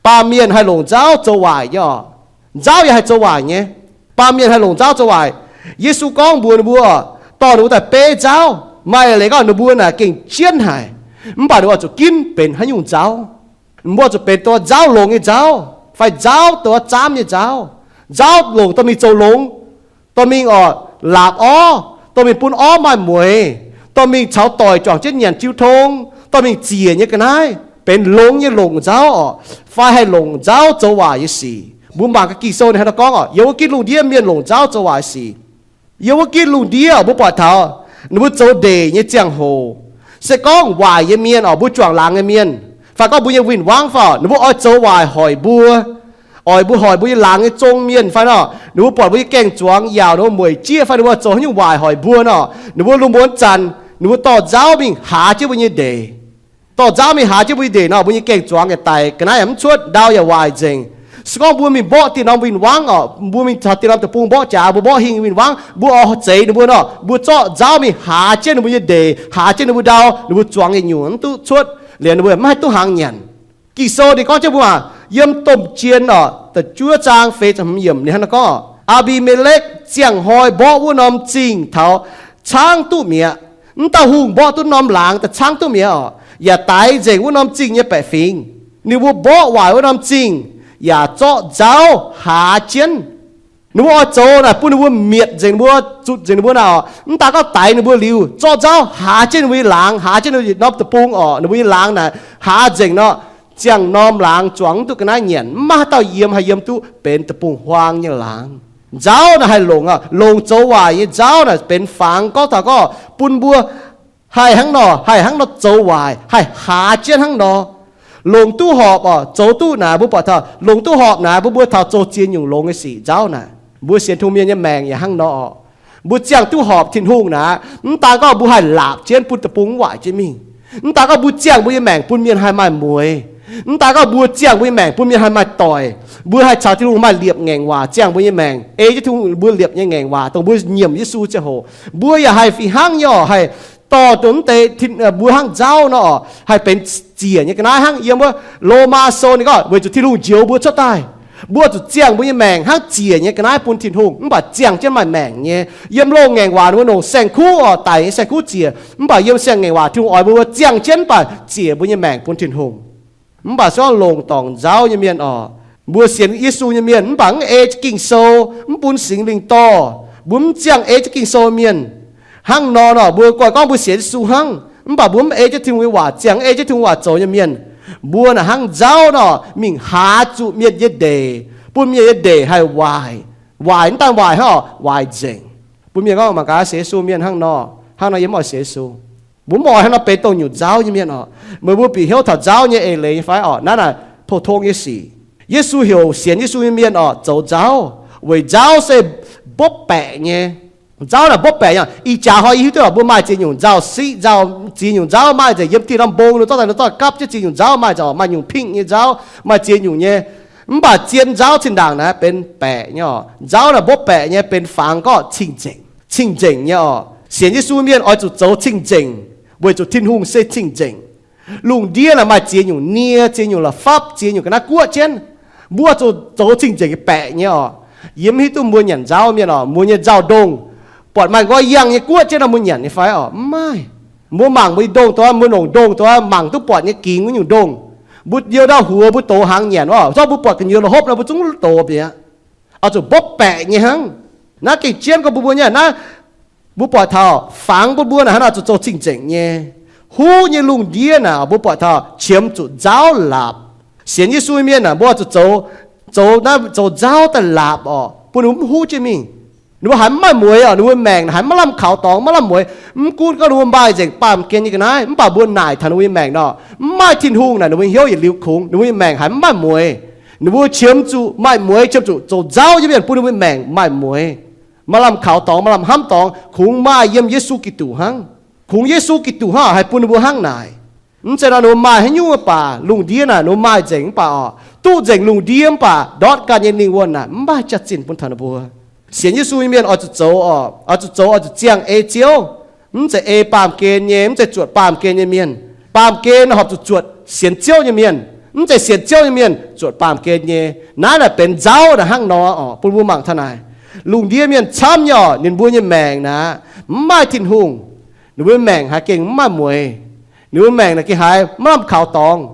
Baamh mienh haih longc nzauv zoux waaic nyei oc. Nzauv yaac haih zoux waaic nyei. Baamh mienh haih longc nzauv zoux waaic. Yesu gorngv mbuox ninh mbuo, dorh ninh mbuo daaih beiv nzauv. Maaih leiz gorngv ninh mbuo naaic gengh jienv haic, mv baac ninh mbuo oix zuqc ginv benx haaix nyungc nzauv. Ninh mbuo oix zuqc benx dongh nzauv longx nyei nzauv, fai nzauv dongh zaamv nyei nzauv. Nzauv longc dorh mingh zoux longx, dorh mingh oc, laapc orv, dorh mingh bun orv maaih mueix, dorh mingh caux doic juangc jienv nyanc jiu tong, dorh mingh ziec nyei ga'naaiv, benx longx nyei longc nzauv oc, fai haih longc nzauv zoux waaic nyei sic. Mbuo mangc gaax Ging-Sou ninh hnangv naaiv gorngv oc, yiem wuov gitv lungh ndiev mienh longc nzauv zoux waaic sic. Yiem wuov gitv lungh ndiev mbuo buatc taux ninh mbuo zoux ndeic nyei ziangh hoc, se gorngv waaic nyei mienh oc, mbuo juangc laangz nyei mienh, fai gorngv mbuo nyei win-wangv fai, ninh mbuo oix zoux waaic hoic mbuo, oix mbuo hoic mbuo nyei laangz nyei zong mienh fai nor, ninh mbuo buatc mbuo nyei gaeng-zuangx yaauc ninh mbuo mueic jieqv fai ninh mbuo zoux haaix nyungc waaic hoic mbuo nor, ninh mbuo lungh muonz zanc ninh mbuo dorh nzauv mingh haaz jienv mbuo nyei ndeic. Dorh nzauv mingh haaz jienv mbuo nyei ndeic nor, mbuo nyei gaeng-zuangx yaac daic, ga'naaiv yaac mv cuotv, ndau yaac waaic nzengc. Se gorngv mbuo mingh mborqv dieh norm win-wangv oc, mbuo mingh taux dieh norm deic-bung mborqv jaax, mbuo mborqv hingh win-wangv, mbuo oix zeix ninh mbuo nor, mbuo zorqv nzauv mingh haaz jienv ninh mbuo nyei ndeic, haaz jienv ninh mbuo ndau, ninh mbuo zuangx yietc nyungc mv duqv cuotv, liuz ninh mbuo maiv haih duqv hnaangx nyanc. Ging-Sou ninh gorngv jienv mbuo maah, yiem Domh Jien oc, da'juov zaang feix ziepc hmz yiemc ninh hnangv naaiv gorngv, Aa^mbi^me^lekv ziangh hnoi mborqv wuov norm zingh taux caangv duqv mi'aqv. Mv dauh hungh mborqv duqv norm laangz daaih caangv duqv mi'aqv oc, yaac daix nzengc wuov norm zingh nyei baeqc fingx. Ninh mbuo mborqv waaic wuov norm zingh, yaac zorqv nzauv haaz jienv. Ninh mbuo oix zoux naaic bun ninh mbuo mietc nzengc ninh mbuo, zutc nzengc ninh mbuo naaic oc. Mv daan gorngv daix ninh mbuo liuz, zorqv nzauv haaz jienv ninh mbuo nyei laangz, haaz jienv norm deic-bung oc, ninh mbuo nyei laangz naaic haaz nzengc nor, ziangh norm laangz zuangx mv duqv ga'naaiv nyanc, mv maaih haaix dauh yiem haih yiem duqv, benx deic-bung-huaang nyei laangz. Nzauv naaic haih longc, longc zoux waaic nyei nzauv naaic benx fangx gorngv taux gorngv bun mbuo haih hnangv nor, haih hnangv nor zoux waaic, haih haaz jienv hnangv nor. Longc duqv horpc oc, zoux duqv naaic mbuo buatc taux longc duqv horpc naaic mbuo, mbuo taux zoux ziex nyungc longx nyei sic. Nzauv naaic mbuo sienx Tin-Hungh mienh nyei maengc yaac hnangv nor oc. Mbuo ziangh duqv horpc Tin-Hungh naaic, mv daan gorngv mbuo haih laapc jienv bun deic-bung mv waaic jienv mingh. Mv daan gorngv mbuo ziangh mbuo nyei maengc bun mienh haih maaih mueix. Mv daan gorngv mbuo ziangh mbuo nyei maengc bun mienh haih maaih doic, mbuo haih caux Tin-Hungh maaih liepc ngaengc waac ziangh mbuo nyei maengc, ei jienv Tin-Hungh mbuo liepc nyei ngaengc waac dongh mbuo nyiemc Yesu ziangh hoc. Mbuo yaac haih fih hnangv nyei oc, haih dorh dongh mv deix mbuo hnangv nzauv nor oc, haih benx ziec nyei ga'naaiv hnangv yiem wuov Lomaa Sou ninh gorngv, weic zuqc Tin-Hungh njoux mbuo cuotv daaih, mbuo zuqc ziangh mbuo nyei maengc hnangv ziec nyei ga'naaiv bun Tin-Hungh, mv baac ziangh jienv maaih maengc nyei. Yiem loz-ngaengc waac ninh mbuo longc saeng-kuv oc, daic nyei saeng-kuv ziec, mv baac yiem saeng-ngaengc waac Tin-Hungh oix mbuo ziangh jienv mv baac ziec mbuo nyei maengc bun Tin-Hungh. Mv baac se gorngv longc dorngc nzauv nyei mienh oc, mbuo sienx Yesu nyei mienh mv baac mv ei jienv Ging-Sou, mv bun Singx Lingh dorh, mbuo mv ziangh ei jienv Ging-Sou mienh. Hnangv nor nor mbuo goi gorngv mbuo sienx Yesu hnangv, mv baac mbuo mv ei jienv Tin-Hungh nyei waac, ziangh mv ei jienv Tin-Hungh waac zoux nyei mienh, mbuo naaic hnangv nzauv nor mingh haaz zuqc mienh nyei ndeic, bun mienh nyei ndeic haih waaic. Waaic mv daan waaic hnangv oc, waaic nzengc. Bun mienh gorngv mangc gaax sienx Yesu mienh hnangv nor, hnangv nor yie mv oix sienx Yesu. Mbuo mv oix hnangv nor benx dongh nyungc nzauv nyei mienh oc. Meih mbuo bieqc hnyouv taux nzauv nyei eix leiz nyei fai oc? Naaiv naaic pou-tong nyei sic. Yesu heuc sienx Yesu nyei mienh oc zoux nzauv, weic nzauv se mbopv baeqc nyei. Nzauv naaic mbopv baeqc nyei. Ih jaax hnoi yie hiuv duqv oc, mbuo maaih ziex nyungc nzauh siqv, nzauh, ziex nyungc nzauv maaih nzengc. Yiem dieh norm mbong ninh dorh daaih, ninh dorh gapv jienv ziex nyungc nzauv maaih nzengc, maaih nyungc pingv nyei nzauv, maaih ziex nyungc nyei. Mv baac zien nzauv zinh ndaangc naaiv benx baeqc nyei oc. Nzauv naaic mbopv baeqc nyei, benx fangx gorngv cing-nzengc, cing-nzengc nyei oc. Sienx Yesu mienh oix zuqc zoux cing-nzengc, weic zuqc Tin-Hungh se cing-nzengc. Lungh ndiev naaic maaih ziex nyungc nie, ziex nyungc la'fapv, ziex nyungc ga'naaiv guoqv jienv. Mbuo zuqc zoux cing-nzengc nyei baeqc nyei oc. Yie mv hiuv duqv mbuo nyanc nzauv mienh oc, mbuo nyei nzauh ndongh buatc maaih nqoi yangh nyei guoqv jienv nor, mbuo nyanc nyei fai oc? Mv maaih. Mbuo mangc mbuo nyei ndongh dongh, mbuo longc ndongh dongh mangc duqv buatc nyei gingx wuov nyungc ndongh, mbuo youh ndau huox mbuo dox hnaangx nyanc oc. Zorqv mbuo buatc gu'nyuoz la'hopv nor mbuo zungv dox bieqc. Oix zuqc mbopv baeqc nyei hnangv. Naaiv gengh jienv gorngv bun mbuo nyei naaiv, mbuo buatc taux fangx bun mbuo naaic hnangv naaic zuqc zoux cing-nzengc nyei. Huv nyei lungh ndiev naaic mbuo buatc taux qiemx zuqc nzauv laapc. Sienx Yesu nyei mienh naaic mbuo zuqc zoux, zoux naaiv, zoux nzauv daaih laapc oc, bun ninh mbuo mv huv jienv mingh. Ninh mbuo haiz mv maaih mueix oc. Ninh mbuo maengc haiz maiv lamh kaux dorngx, maiv lamh mueix. Mv gunv gorngv ninh mbuo maaih nzengc baamh gen nyei ga'naaiv, mv baac mbuo naaic taux ninh mbuo nyei maengc nor, mv maaih Tin-Hungh naaic ninh mbuo hnyouv yietc liuz kungx, ninh mbuo nyei maengc haiz mv maaih mueix. Ninh mbuo qiemx zuqc maaih mueix, qiemx zuqc zoux nzauv nyei mienh bun ninh mbuo maengc maaih mueix, maaih lamh kaux dorngx, maaih lamh hnamv dorngx, kungx maaih yiem Yesu Giduc hnangv. Kungx Yesu Giduc hnangv haih bun ninh mbuo hnangv naaic. Mv zeiz nor ninh mbuo maaih haaix nyungc mv baac lungh ndiev naaic ninh mbuo maaih nzengc mv baac oc, duqv nzengc lungh ndiev mv baac ndortv ganh nyei lingh wuonh naaic mv maaih jaax-zinh bun taux ninh mbuo. Sienx Yesu nyei mienh oix zuqc zoux oc, oix zuqc zoux, oix zuqc ziangh ei Ziouv. Mv zeiz ei baamh gen nyei, mv zeiz zuotc baamh gen nyei mienh. Baamh gen horpc zuqc zuotc sienx Ziouv nyei mienh. Mv zeiz sienx Ziouv nyei mienh zuotc baamh gen nyei. Naaiv naaic benx nzauv naaic hnangv nor oc, bun mbuo mangc taux naaic. Lungh ndiev mienh camv nyei oc, ninh mbuo nyei maengc naaic mv maaih Tin-Hungh. Ninh mbuo nyei maengc haiz gengh mv maaih mueix. Ninh mbuo maengc naaic gengh haiz maiv lamh kaux dorngx.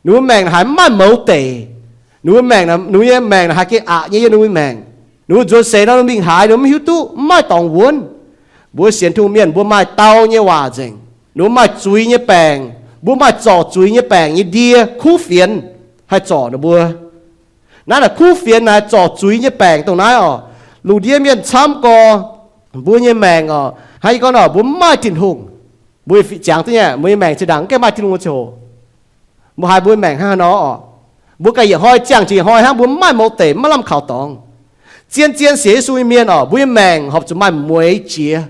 Ninh mbuo maengc naaic haiz mv maaih mouz deic. Ninh mbuo maengc, ninh mbuo nyei maengc naaic haiz gengh aqc nyei yiem ninh mbuo maengc. Ninh mbuo nzuonx seix nor mingh haaix ninh mbuo mv hiuv duqv, mv maaih dorngx wuonv. Mbuo sienx Tin-Hungh mienh mbuo maaih dau nyei waac nzengc. Ninh mbuo maaih zuiz nyei baengc, mbuo maaih zorc zuiz nyei baengc nyei ndie kuv fienx haih zorc ninh mbuo. Naaiv naaic kuv fienx naaic zorc zuiz nyei baengc dongh naaiv oc. Lungh ndiev mienh camv gorx, mbuo nyei maengc oc, hnangv yie gorngv nor mbuo mv maaih Tin-Hungh. Mbuo fih ziangx duqv nyei, mbuo nyei maengc zinh ndaangc mv gaengh maaih Tin-Hungh ziouc, mbuo haiz mbuo nyei maengc hnangv haaix nor oc. Mbuo ganh yietc hnoi ziangh jiex hnoi hnangv, mbuo mv maaih mouz deic, mv maaih lamh kaux dorngx. Zien-zien sienx Yesu nyei mienh oc, mbuo nyei maengc horpc zuqc maaih mueix jiex.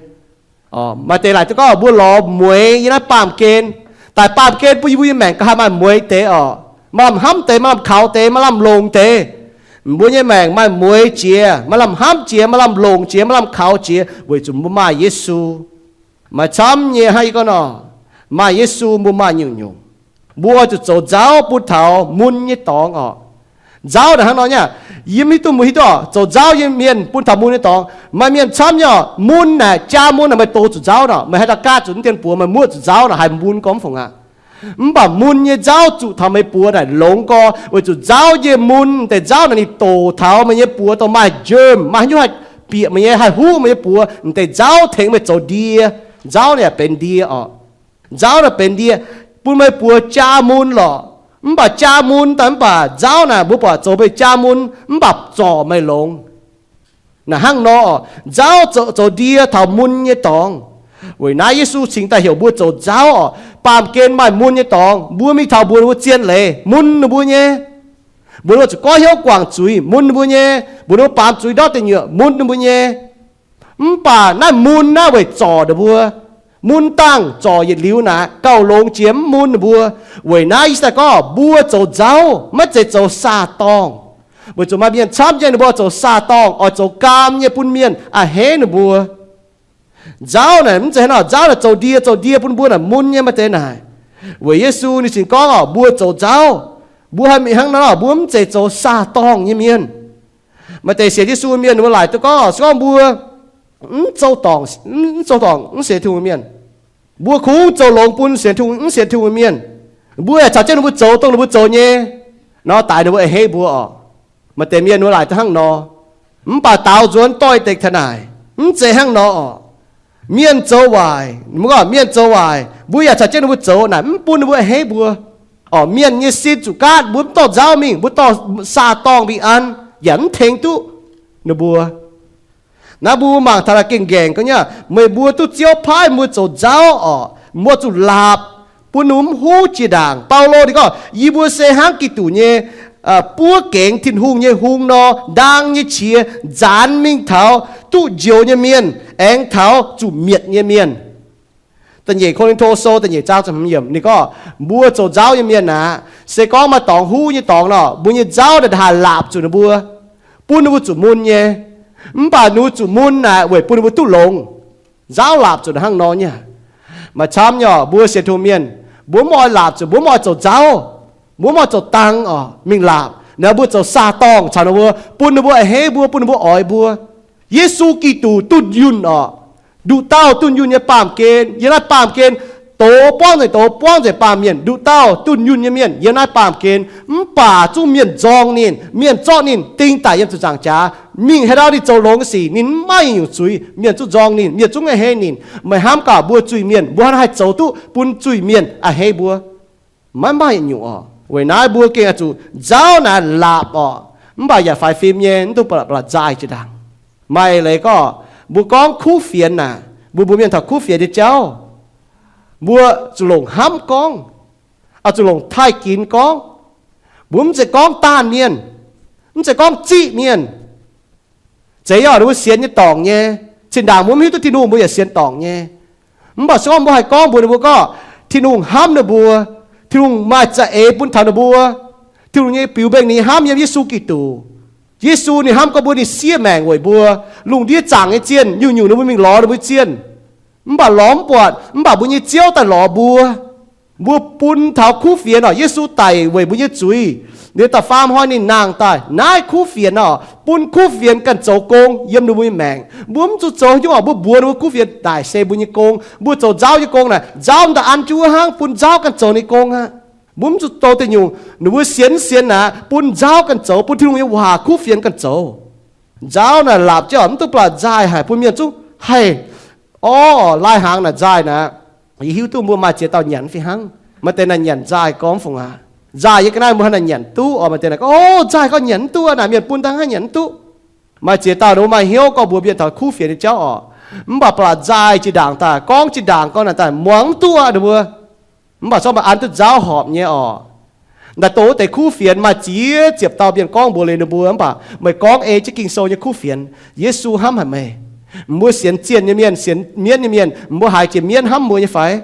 Maaih deix laaic duqv gorngv mbuo lorz mueix yiem naaiv baamh gen. Daaih baamh gen bun yie mbuo nyei maengc gauh haih maaih mueix deix oc. Maaih lamh hnamv deix, maaih lamh kaux deix, maaih lamh longc deix. Mbuo nyei maengc maaih mueix jiex, maaih lamh hnamv jiex, maaih lamh longc jiex, maaih lamh kaux jiex weic zuqc mbuo maaih Yesu. Maaih camv nyei hnangv yie gorngv nor, maaih Yesu mbuo maaih nyungc-nyungc. Mbuo oix zuqc zoux nzauv bun taux mun nyei dorngx oc. Nzauv naaic hnangv nor nyei aqv. Yie mv hiuv duqv mbuo hiuv duqv oc, zoux nzauv nyei mienh bun taux mun nyei dorngx. Maaih mienh camv nyei oc, mun naaic, jaa mun naaic meih dox zuqc nzauv nor, meih haaix dauh gaatv zuqc mv dien buoz meih muoqv zuqc nzauv naaic haih mun gormx fungc aqv. Mv baac mun nyei nzauv zuqc taux meih buoz naaic longx gorx, weic zuqc nzauv nyei mun, deix nzauv naaic ninh doc taux meih nyei buoz dongh maaih njomv, maaih haaix nyungc haih bieqc meih nyei, haih huv meih nyei buoz, m'deix nzauv tengx meih zoux ndie. Nzauv naaic benx ndie oc. Nzauv naaic benx ndie, bun meih buoz jaa mun lorqc. Mv baac jaa mun daaih mv baac nzauv naaic mbuo buatc zoux meih jaa mun mv baac zorc meih longx. Naaic hnangv nor, nzauv zoux, zoux ndie taux mun nyei dorngx. Weic naaiv Yesu cingx daaih heuc mbuo zoux nzauv oc. Baamh gen maaih mun nyei dorngx, mbuo mingh taux mbuox ninh mbuo zien leiz, mun ninh mbuo nyei. Mbuox ninh mbuo zuqc goiv hnyouv guangc zuiz, mun ninh mbuo nyei. Mbuox ninh mbuo baamz zuiz ndortv deic nyuoqc, mun ninh mbuo nyei. Mv baac naaiv mun naaiv weic zorc ninh mbuo. Mun dangh zorc yietc liuz naaic gauh longx jiex mv mun ninh mbuo. Weic naaiv yie cingx daaih gorngv mbuo zoux nzauv maiv zeiz zoux saah-dorngh. Weic zuqc maaih mienh camv nyei ninh mbuo zoux saah-dorngh, oix zoux gaam nyei bun mienh a'hneiv ninh mbuo. Nzauv naaic mv zeiz hnangv nor, nzauv naaic zoux ndie, zoux ndie bun mbuo naaic mun nyei maaih deix naaic. Weic Yesu ninh cingx gorngv oc, mbuo zoux nzauv, mbuo haih mingh hnangv nor, mbuo mv zeiz zoux saah-dorngh nyei mienh. Maaih deix sienx Yesu mienh ninh mbuo laaic duqv gorngv, se gorngv mbuo mv zoux dorngc, mv zoux dorngc mv sienx Tin-Hungh mienh. Mbuo kungx zoux longx bun sienx Tin-Hungh, mv sienx Tin-Hungh mienh. Mbuo yaac caux jienv ninh mbuo zoux dongh ninh mbuo zoux nyei nor, daix ninh mbuo a'hneiv mbuo oc. Maaih deix mienh wuov laaic daaih hnangv nor. Mv baac daaux nzuonx doix-dekc taux naaic, mv zeiz hnangv nor oc. Mienh zoux waaic, mienh zoux waaic, mbuo yaac caux jienv ninh mbuo zoux naaic, mv bun ninh mbuo a'hneiv mbuo oc. Mienh nyei sin zuqc gaatv, mbuo mv dorh nzauv mingh, mbuo dorh saah-dorngh mingh an, yaac mv tengx duqv ninh mbuo. Naaiv mbuo mangc taux naaic gengh nqaengc ga'naaiv, meih mbuo duqv Ziouv paaiv mbuo zoux nzauv oc, mbuo zuqc laapc bun ninh mbuo mv huv jiex ndaangc. Baulo ninh gorngv, yie mbuo se hnangv Giduc nyei buov gengx Tin-Hungh nyei hung nor, ndaang nyei qiex nzaanx mingh taux duqv njoux nyei mienh aengx taux zuqc mietc nyei mienh. Da'nyeic Ko^lin^to Sou da'nyeic zaang ziepc hmz yiemc ninh gorngv, mbuo zoux nzauv nyei mienh aqv, se gorngv maaih dorngx huv nyei dorngx nor, mbuo nyei nzauv naaic haih laapc zuqc ninh mbuo, bun ninh mbuo zuqc mun nyei. Mv baac ninh mbuo zuqc mun naaic weic bun ninh mbuo duqv longx. Nzauv laapc zuqc hnangv nor nyei. Maaih camv nyei oc, mbuo sienx Tin-Hungh mienh, mbuo mv oix laapc zuqc, mbuo mv oix zoux nzauv, mbuo mv oix zoux dang oc mingh laapc. Naaiv mbuo zoux saah-dorngh caux ninh mbuo, bun ninh mbuo a'hneiv mbuo, bun ninh mbuo oix mbuo. Yesu Giduc dunh yunh oc, nduqc dauh dunh yunh nyei baamh gen yiem naaiv baamh gen, doz buangv nzengc doz, buangv nzengc baamh mienh, nduqc dauh dunh yunh nyei mienh yiem naaiv baamh gen. Mv baac zungv mienh nzorng ninh, mienh zorqv ninh ding daic yiem ziepc nzaangc jaax, mingh haaix ndau ninh zoux longx nyei sic, ninh mv maaih yietc nyungc zuiz, mienh zungv nzorng ninh, mienh zungv a'hneiv ninh. Meih hnamv gaax mbuo zuiz-mienh, mbuo hnangv haaix zoux duqv bun zuiz-mienh a'hneiv mbuo? Maiv maaih yietc nyungc oc. Weic naaiv mbuo gengh oix zuqc nzauv naaic laapc oc, mv baac yaac faix fim nyei, mv duqv ba'laqc nzaaih jiex ndaangc. Maaih leiz gorngv mbuo gorngv kuv fienx naaic, mbuo mbuox mienh taux kuv fienx nyei jauv, mbuo zuqc longc hnamv gorngv, oix zuqc longc taaih ginx gorngv. Mbuo mv zeiz gorngv daanh mienh, mv zeiz gorngv ziqv mienh. Zeiz yaac ninh mbuo sienx nyei dorngc nyei. Zinh ndaangc mbuo mv hiuv duqv Tin-Hungh, mbuo yaac sienx dorngc nyei. Mv baac se gorngv mbuo haih gorngv mbuox ninh mbuo gorngv Tin-Hungh hnamv ninh mbuo, Tin-Hungh maaih za'eix bun taux ninh mbuo, Tin-Hungh nyei biux mbengh ninh hnamv yiem Yesu Giduc. Yesu ninh hnamv gorngv mbuo ninh siev maengc weic mbuo, lungh ndiev zaangc nyei zienh nyungc-nyungc ninh mbuo mingh lorz ninh mbuo zienh, mv baac lorz mv buatc, mv baac mbuo nyei Ziouv daaih lorz mbuo. Mbuo bun taux kuv fienx oc, Yesu daic weic mbuo nyei zuiz. Liuz da'faam hnoi ninh nangh daaih, naaiv kuv fienx oc, bun kuv fienx ganh zoux gong yiem ninh mbuo nyei maengc. Mbuo mv zuqc zoux haaix nyungc oc, mbuo mbuox ninh mbuo kuv fienx naaic se mbuo nyei gong. Mbuo zoux nzauv nyei gong naaic, nzauv daaih an jienv wuov hnangv, bun nzauv ganh zoux ninh gong aqv. Mbuo mv zuqc zoux deic nyungc, ninh mbuo sienx mv sienx naaic, bun nzauv ganh zoux, bun Tin-Hungh nyei waac kuv fienx ganh zoux. Nzauv naaic laapc jienv oc, mv duqv ba'laqc nzaaih haic, bun mienh zungv haih orv, lai-hnaangx naaic nzaaih naaic. Yie hiuv duqv mbuo maaih ziex dauh nyanc fih hnangv. Maaih deix naaic nyanc nzaaih gorngv fungc aqv. Nzaaih yie ga'naaiv mbuo hnangv naaic nyanc duqv oc. Maaih deix naaic gorngv, o, nzaaih gorngv nyanc mv duqv aqv, naaic mienh bun daaih hnangv nyanc mv duqv. Maaih ziex dauh ninh mbuo maaih hnyouv gorngv mbuox mienh taux kuv fienx nyei jauv oc. Mv baac ba'laqc nzaaih jiex ndaangc daaih, gorngv jiex ndaangc gorngv naaic daaih muangx mv duqv aqv ninh mbuo. Mv baac se maaih an duqv nzauv horpc nyei oc. Naaic dongh wuov deix kuv fienx maaih ziex ziepc dauh mienh gorngv mbuox liuz ninh mbuo, mv baac meih gorngv ei jienv Ging-Sou nyei kuv fienx, Yesu hnamv haic meih. Mbuo sienx zienh nyei mienh, sienx mienv nyei mienh, mbuo haiz jiex mienv hnamv mbuo nyei fai?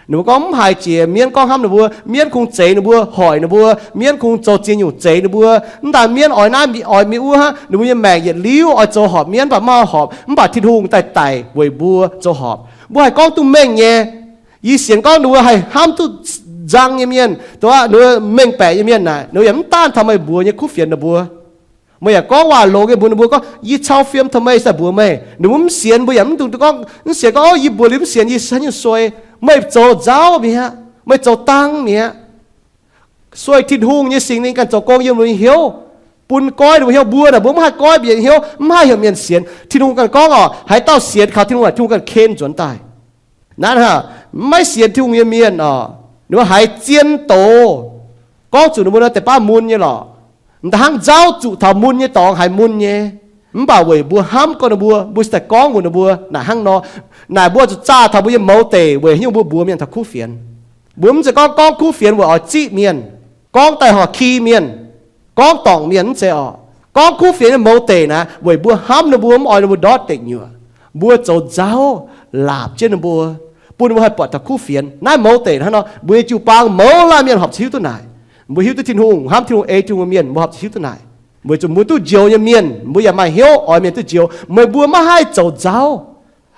Ninh mbuo gorngv mv haiz jiex mienv gorngv hnamv ninh mbuo. Mienv kungx zeix ninh mbuo, hoic ninh mbuo. Mienv kungx zoux ziex nyungc zeix ninh mbuo. Mv daaih mienv oix naaiv oix mi'aqv, ninh mbuo nyei maengc yietc liuz oix zoux horpc mienv, mv baac mv horpc. Mv baac Tin-Hungh daaih daic weic mbuo zoux horpc. Mbuo haih gorngv duqv mengh nyei. Yie sienx gorngv ninh mbuo haih hnamv duqv nzang nyei mienh, dongh ninh mbuo mengh baeqc nyei mienh naaic, ninh mbuo yaac mv daanh taux meih mbuox nyei kuv fienx ninh mbuo. Meih yaac gorngv waac longx nyei mbuox ninh mbuo gorngv, yie cau fiem taux meih se mbuox meih. Ninh mbuo mv sienx, mbuo yaac mv dungx gorngv, mv sienx gorngv, o, yie mbuox liuz mv sienx, yie se haaix nyungc suei. Meih zoux nzauv mi'aqv, meih zoux dang mi'aqv. Sueih Tin-Hungh nyei Singx Lingh ganh zoux gong yiem mbuo nyei hnyouv, bun goiv ninh mbuo hnyouv. Mbuo naaic mbuo mv haih goiv mienh hnyouv, mv haih heuc mienh sienx. Tin-Hungh ganh gorngv oc, haaix dauh sienx kaux Tin-Hungh, Tin-Hungh ganh ken nzuonx daaih. Naaiv hnangv maiv sienx Tin-Hungh nyei mienh oc, ninh mbuo haiz zien doz gorngv zuqc ninh mbuo nor deix baav mun nyei lorqc. M'daaih hnangv nzauv zuqc taux mun nyei dorngx haiz mun nyei. Mv baac weic mbuo hnamv gorngv ninh mbuo, mbuo cingx daaih gorngv mbuox ninh mbuo naaic hnangv nor. Naaic mbuo zuqc zaah taux mbuo nyei mouz deic weic haaix nyungc mbuo mbuox mienh taux kuv fienx. Mbuo mv zeiz gorngv gorngv kuv fienx weic oix ziqv mienh, gorngv daaih horc ki mienh, gorngv dorngc mienh mv zeiz oc. Gorngv kuv fienx nyei mouz deic naaic weic mbuo hnamv ninh mbuo, mv oix ninh mbuo ndortv deic nyuoqc. Mbuo zoux nzauv laapc jienv ninh mbuo, bun ninh mbuo haih buatc taux kuv fienx. Naaiv mouz deic hnangv nor, mbuo nyei jiu-baang mouz laanh mienh horpc zuqc hiuv duqv naaic. Mbuo hiuv duqv Tin-Hungh, hnamv Tin-Hungh, ei Tin-Hungh nyei mienh, mbuo horpc zuqc hiuv duqv naaic. Weic zuqc mbuo duqv njoux nyei mienh, mbuo yaac maaih hnyouv oix mienh duqv njoux. Meih mbuo maiv haih zoux nzauv,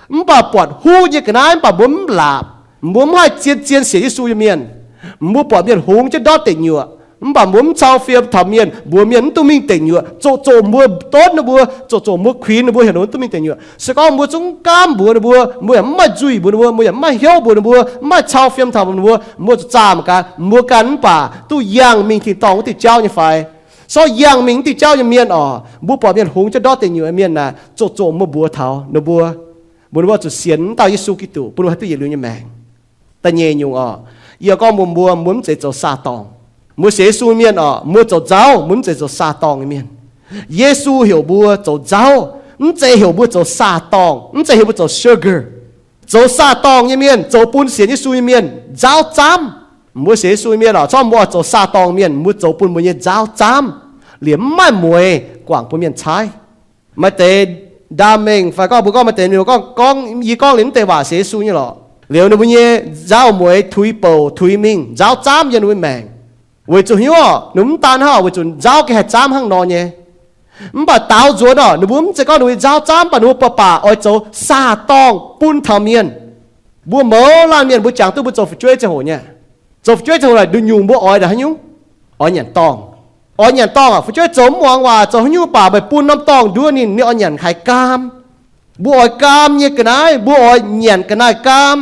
mv baac buatc huv nyei ga'naaiv, mv baac mbuo mv laapc. Mbuo mv haih zien-zien sienx Yesu nyei mienh. Mbuo buatc mienh hungx jienv ndortv deic nyuoqc, Mv baac mbuo mv cau fiem taux mienh, mbuox mienh mv duqv mingh deic nyuoqc, zoqc zoqc mbuo donv ninh mbuo, zoqc zoqc mbuo kuinx ninh mbuo, heuc ninh mbuo mv duqv mingh deic nyuoqc. Se gorngv mbuo zungv gaamv mbuox ninh mbuo, mbuo yaac mv maaih nzuih mbuox ninh mbuo, mbuo yaac mv maaih hnyouv mbuox ninh mbuo, mv maaih cau fiem taux ninh mbuo, mbuo zuqc zaah mangc gaax, mbuo ganh mv baac duqv yangh mingh tin-dorngh wuov diuh jauv nyei fai? Sortv yangh mingh wuov diuh jauv nyei mienh oc, mbuo buatc mienh hungx jienv ndortv deic nyuoqc mienh naaic, zoqc zoqc mbuo mbuox taux ninh mbuo, mbuox ninh mbuo zuqc sienx mv dauh Yesu Giduc, bun ninh mbuo haih duqv yietc liuz nyei maengc. Da'nyeic nyungc oc, yie gorngv mbuox mbuo, mbuo mv zeiz zoux saah-dorngh. Mbuo sienx Yesu nyei mienh oc, mbuo zoux nzauv, mbuo mv zeiz zoux saah-dorngh nyei mienh. Yesu heuc mbuo zoux nzauv, mv zeiz heuc mbuo zoux saah-dorngh, mv zeiz heuc mbuo zoux sugar. Zoux saah-dorngh nyei mienh, zoux bun sienx Yesu nyei mienh nzaauv zaamv. Mbuo sienx Yesu nyei mienh oc, corc mbuo oix zoux saah-dorngh mienh, mbuo zoux bun mbuo nyei nzaauv zaamv, liemh mv maaih mueiz guangc bun mienh caaiv. Maaih deix ndaamv-mengh fai gorngv mbuo gorngv maaih deix ninh gorngv, gorngv yie gorngv liuz mv deix waac sienx Yesu nyei lorqc, liuz ninh mbuo nyei nzauv mueiz tuix bouc tuix mingh, nzaauv zaamv yiem ninh mbuo maengc. Weic zuqc hnyouv oc, ninh mv daan hnangv oc, weic zuqc nzaauv gengh haih zaamv hnangv nor nyei. Mv baac daaux nzuonx oc, ninh mbuo mv zeiz gorngv ninh mbuo nzaauv zaamv, mv baac ninh mbuo baac baac oix zoux saah-dorngh bun taux mienh. Mbuo mouz laanh mienh mbuo jangx duqv mbuo zoux fu'jueiv ziangh hoc nyei. Zoux fu'jueiv ziangh hoc naaic nduqc nyungc mbuo oix naaic haaix nyungc? Oix nyanc dorngh. Oix nyanc dorngh aqv. Fu'jueiv zoux mv muangx waac, zoux haaix nyungc baac meih bun norm dorngh nduov ninh, ninh oix nyanc haaix? Gaam. Mbuo oix gaam nyei ga'naaiv, mbuo oix nyanc ga'naaiv gaam.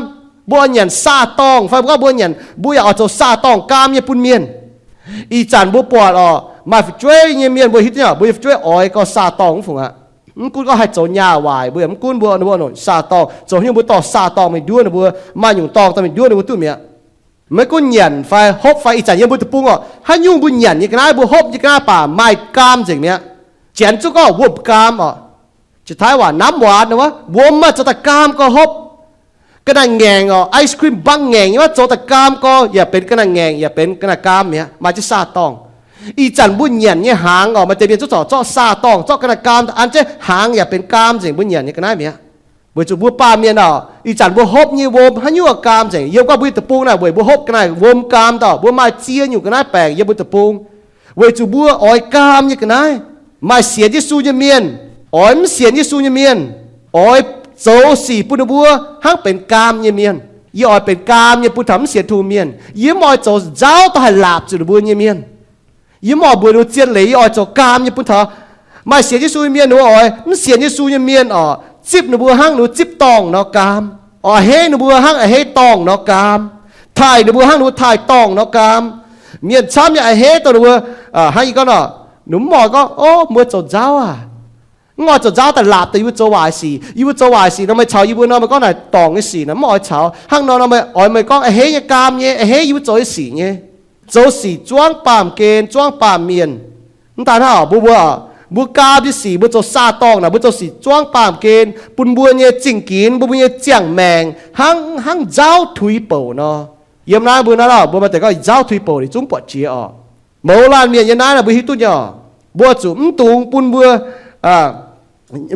Mbuo oix nyanc saah-dorngh fai mbuo gorngv mbuo nyanc, mbuo yaac oix zoux saah-dorngh gaam nyei bun mienh. Ih zanc mbuo buatc oc, maaih fu'jueiv nyei mienh mbuo hiuv duqv nyei, mbuo nyei fu'jueiv oix gau saah-dorngh mv fungc aqv. Mv gunv gorngv haih zoux nyaah waaic, mbuo yaac mv gunv mbuo, ninh mbuo nongc saah-dorngh, zoux haaix nyungc mbuo dorh saah-dorngh mingh nduov ninh mbuo, maaih nyungc dorngh dorh mingh nduov ninh mbuo duqv mi'aqv. Maiv gunv nyanc fai hopv fai ih zanc yiem mbuo deic-bung oc, haaix nyungc mbuo nyanc nyei ga'naaiv, mbuo hopv nyei ga'naaiv baac maaih gaam nzengc mi'aqv. Janx zungv gorngv wuom gaam oc, jiex Taiv waac น้ำหวาน nor wuov, wuom maaih zoux daaih gaam gau hopv. Ga'naaiv ngaengc oc, ice cream bang ngaengc nyei wuov, zoux daaih gaam gau yaac benx ga'naaiv ngaengc, yaac benx ga'naaiv gaam mi'aqv, maaih jienv saah-dorngh. Ih zanc mbuo nyanc nyei hnaangx oc, maaih deix mienh zungv zorc zorqv saah-dorngh, zorqv ga'naaiv gaam an jienv hnaangx yaac benx gaam nzengc, mbuo nyanc nyei ga'naaiv mi'aqv. Weic zuqc mbuo baamh mienh oc, ih zanc mbuo hopv nyei wuom haaix nyungc gaam nzengc. Yiem gorngv mbuo nyei deic-bung naaic weic mbuo hopv ga'naaiv wuom gaam dauh, mbuo maaih ziex nyungc ga'naaiv baengc yiem mbuo deic-bung, weic zuqc mbuo oix gaam nyei ga'naaiv. Maaih sienx Yesu nyei mienh, oix mv sienx Yesu nyei mienh, oix zoux sic bun ninh mbuo hnangv benx gaam nyei mienh. Yie oix benx gaam nyei bun taux mv sienx Tin-Hungh mienh. Yie mv oix zoux nzauv daaih haih laapc zuqc ninh mbuo nyei mienh. Yie mv oix mbuox ninh mbuo zien leiz, yie oix zoux gaam nyei bun taux maaih sienx Yesu nyei mienh. Ninh mbuo oix mv sienx Yesu nyei mienh oc, zipv ninh mbuo hnangv ninh mbuo zipv dorngh nor gaam, oix a'hneiv ninh mbuo hnangv a'hneiv dorngh nor gaam, taaih ninh mbuo hnangv ninh mbuo taaih dorngh nor gaam. Mienh camv yaac a'hneiv dongh ninh mbuo, hnangv yie gorngv nor, ninh mv oix gorngv, Ov, mbuo zoux nzauv aac. Mv oix zoux nzauv daaih laapc deix yie mbuo zoux waaic sic. Yie mbuo zoux waaic sic nor, meih caux yie mbuo nor, meih gorngv naaic dorngc nyei sic nor, mv oix caux. Hnangv nor nor, meih oix meih gorngv a'hneiv nyei gaam nyei, a'hneiv yie mbuo zoux nyei sic nyei. Zoux sic zuangv baamh gen, zuangv baamh mienh. Mv daan hnangv oc, mbuo, mbuo, mbuo gaam nyei sic, mbuo zoux saah-dorngh naaic, mbuo zoux sic zuangv baamh gen bun mbuo nyei zingh ginx, bun mbuo nyei ziangh maengc hnangv, hnangv nzauv tuix bouc nor. Yiem naaiv mbuo naaiv oc, mbuo maaih deix gorngv nzauv tuix bouc ninh zungv buatc jiex oc. Mouz laanh mienh yiem naaiv naaic mbuo hiuv duqv nyei oc. Mbuo zuqc mv dungx bun mbuo,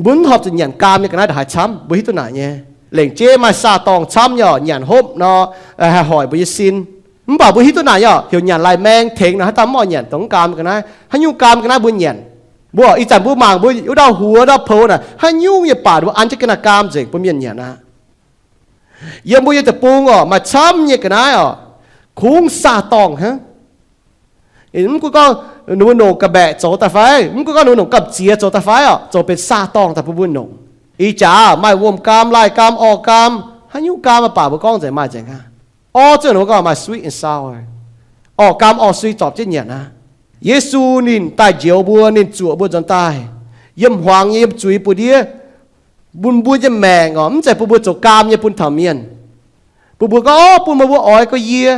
mbuo mv horpc zuqc nyanc gaam nyei ga'naaiv ndongc haaix camv, mbuo hiuv duqv naaic nyei. Lengc jeiv maaih saah-dorngh camv nyei oc, nyanc hopv nor, haih hoic mbuo nyei sin. Mv baac mbuo hiuv duqv naaic nyei oc, heuc nyanc lai-maeng tengx nor, haaix dauh mv oix nyanc dongh mv gaam ga'naaiv, haaix nyungc gaam ga'naaiv mbuo nyanc. Mbuo ih zanc mbuo mangc mbuo wuov dauh huox, wuov dauh pou naaic, haaix nyungc nyei baac ninh mbuo an jienv ga'naaiv gaam nzengc bun mienh nyanc aqv. Yiem mbuo nyei deic-bung oc, maaih camv nyei ga'naaiv oc, kungx saah-dorngh hnangv. Mv gunv gorngv ninh mbuo nongc ga'mbaeqc zoux daaih fai, mv gunv gorngv ninh mbuo nongc gamh ziex zoux daaih fai oc, zoux benx saah-dorngh daaih bun mbuo nongc. Ih jaax maaih wuom gaam, lai gaam, orv gaam, haaix nyungc gaam mv baac mbuo gorngv nzengc maaih nzengc aqv. Orv zuqc ninh mbuo gorngv maaih sweet and sour, orv gaam orv sui zorpc jienv nyanc aqv. Yesu ninh daaih njoux mbuo, ninh zuoqc mbuo nzuonx daaih, yiem hmuangx nyei, yiem zuiz buoz-ndiev, bun mbuo nyei maengc oc, mv zeiz bun mbuo zoux gaam nyei bun taux mienh. Bun mbuo gorngv, Orv, bun mbuo, mbuo oix gau yie.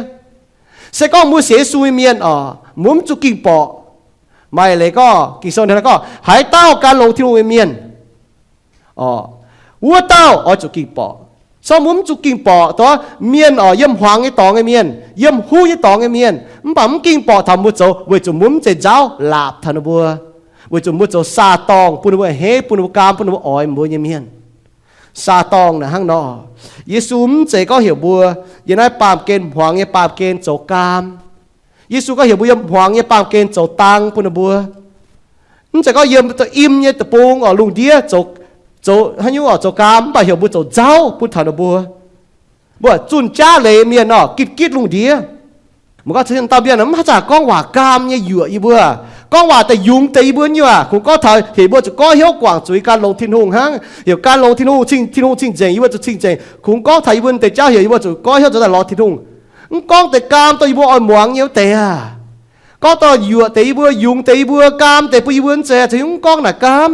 Se gorngv mbuo sienx Yesu nyei mienh oc, mbuo mv zuqc ging-borqc. Maaih leiz gorngv, Ging-Sou gorngv, haaix dauh gan longx Tin-Hungh nyei mienh, wuov dauh oix zuqc ging-borqc. Cong mbuo mv zuqc ging-borqc, dongh mienh oc, yiem hmuangx nyei dorngx nyei mienh, yiem huv nyei dorngx nyei mienh, mv baac mv ging-borqc taux mbuo zoux, weic zuqc mbuo mv zeiz nzauv laapc taux ninh mbuo, weic zuqc mbuo zoux saah-dorngh bun ninh mbuo a'hneiv, bun ninh mbuo gaam, bun ninh mbuo oix mbuo nyei mienh. Saah-dorngh naaic hnangv nor, Yesu mv zeiz gorngv heuc mbuo yiem naaiv baamh gen, hmuangx nyei baamh gen zoux gaam. Yesu gorngv heuc mbuo yiem hmuangx nyei baamh gen zoux dang bun ninh mbuo. Mv zeiz gorngv yiem im nyei deic-bung oc, lungh ndiev zoux, zoux haaix nyungc oc, zoux gaam, mv baac heuc mbuo zoux nzauv bun taux ninh mbuo. Mbuo zunh jaav leiz mienh oc, gitv gitv lungh ndiev. Meih gorngv caux dauh mienh mv haaix zanc gorngv waac gaam nyei yuoqc yie mbuo, gorngv waac daaih yungz deix yie mbuo nyei waac, kungx gorngv taux heuc mbuo zuqc goiv hnyouv guangc zuiz, gan longx Tin-Hungh hnangv. Heuc gan longx Tin-Hungh, cing Tin-Hungh cing-nzengc, yie mbuo zuqc cing-nzengc. Kungx gorngv taux yie mbuo deix jauv heuc yie mbuo zuqc goiv hnyouv zoux daaih lorz Tin-Hungh. Mv gorngv deix gaam dongh yie mbuo oix muangx nyei wuov deix aac. Gorngv dongh yuoqc deix yie mbuo, yungz deix yie mbuo, gaam deix bun yie mbuo, mv zeiz, mv gorngv naaic gaam.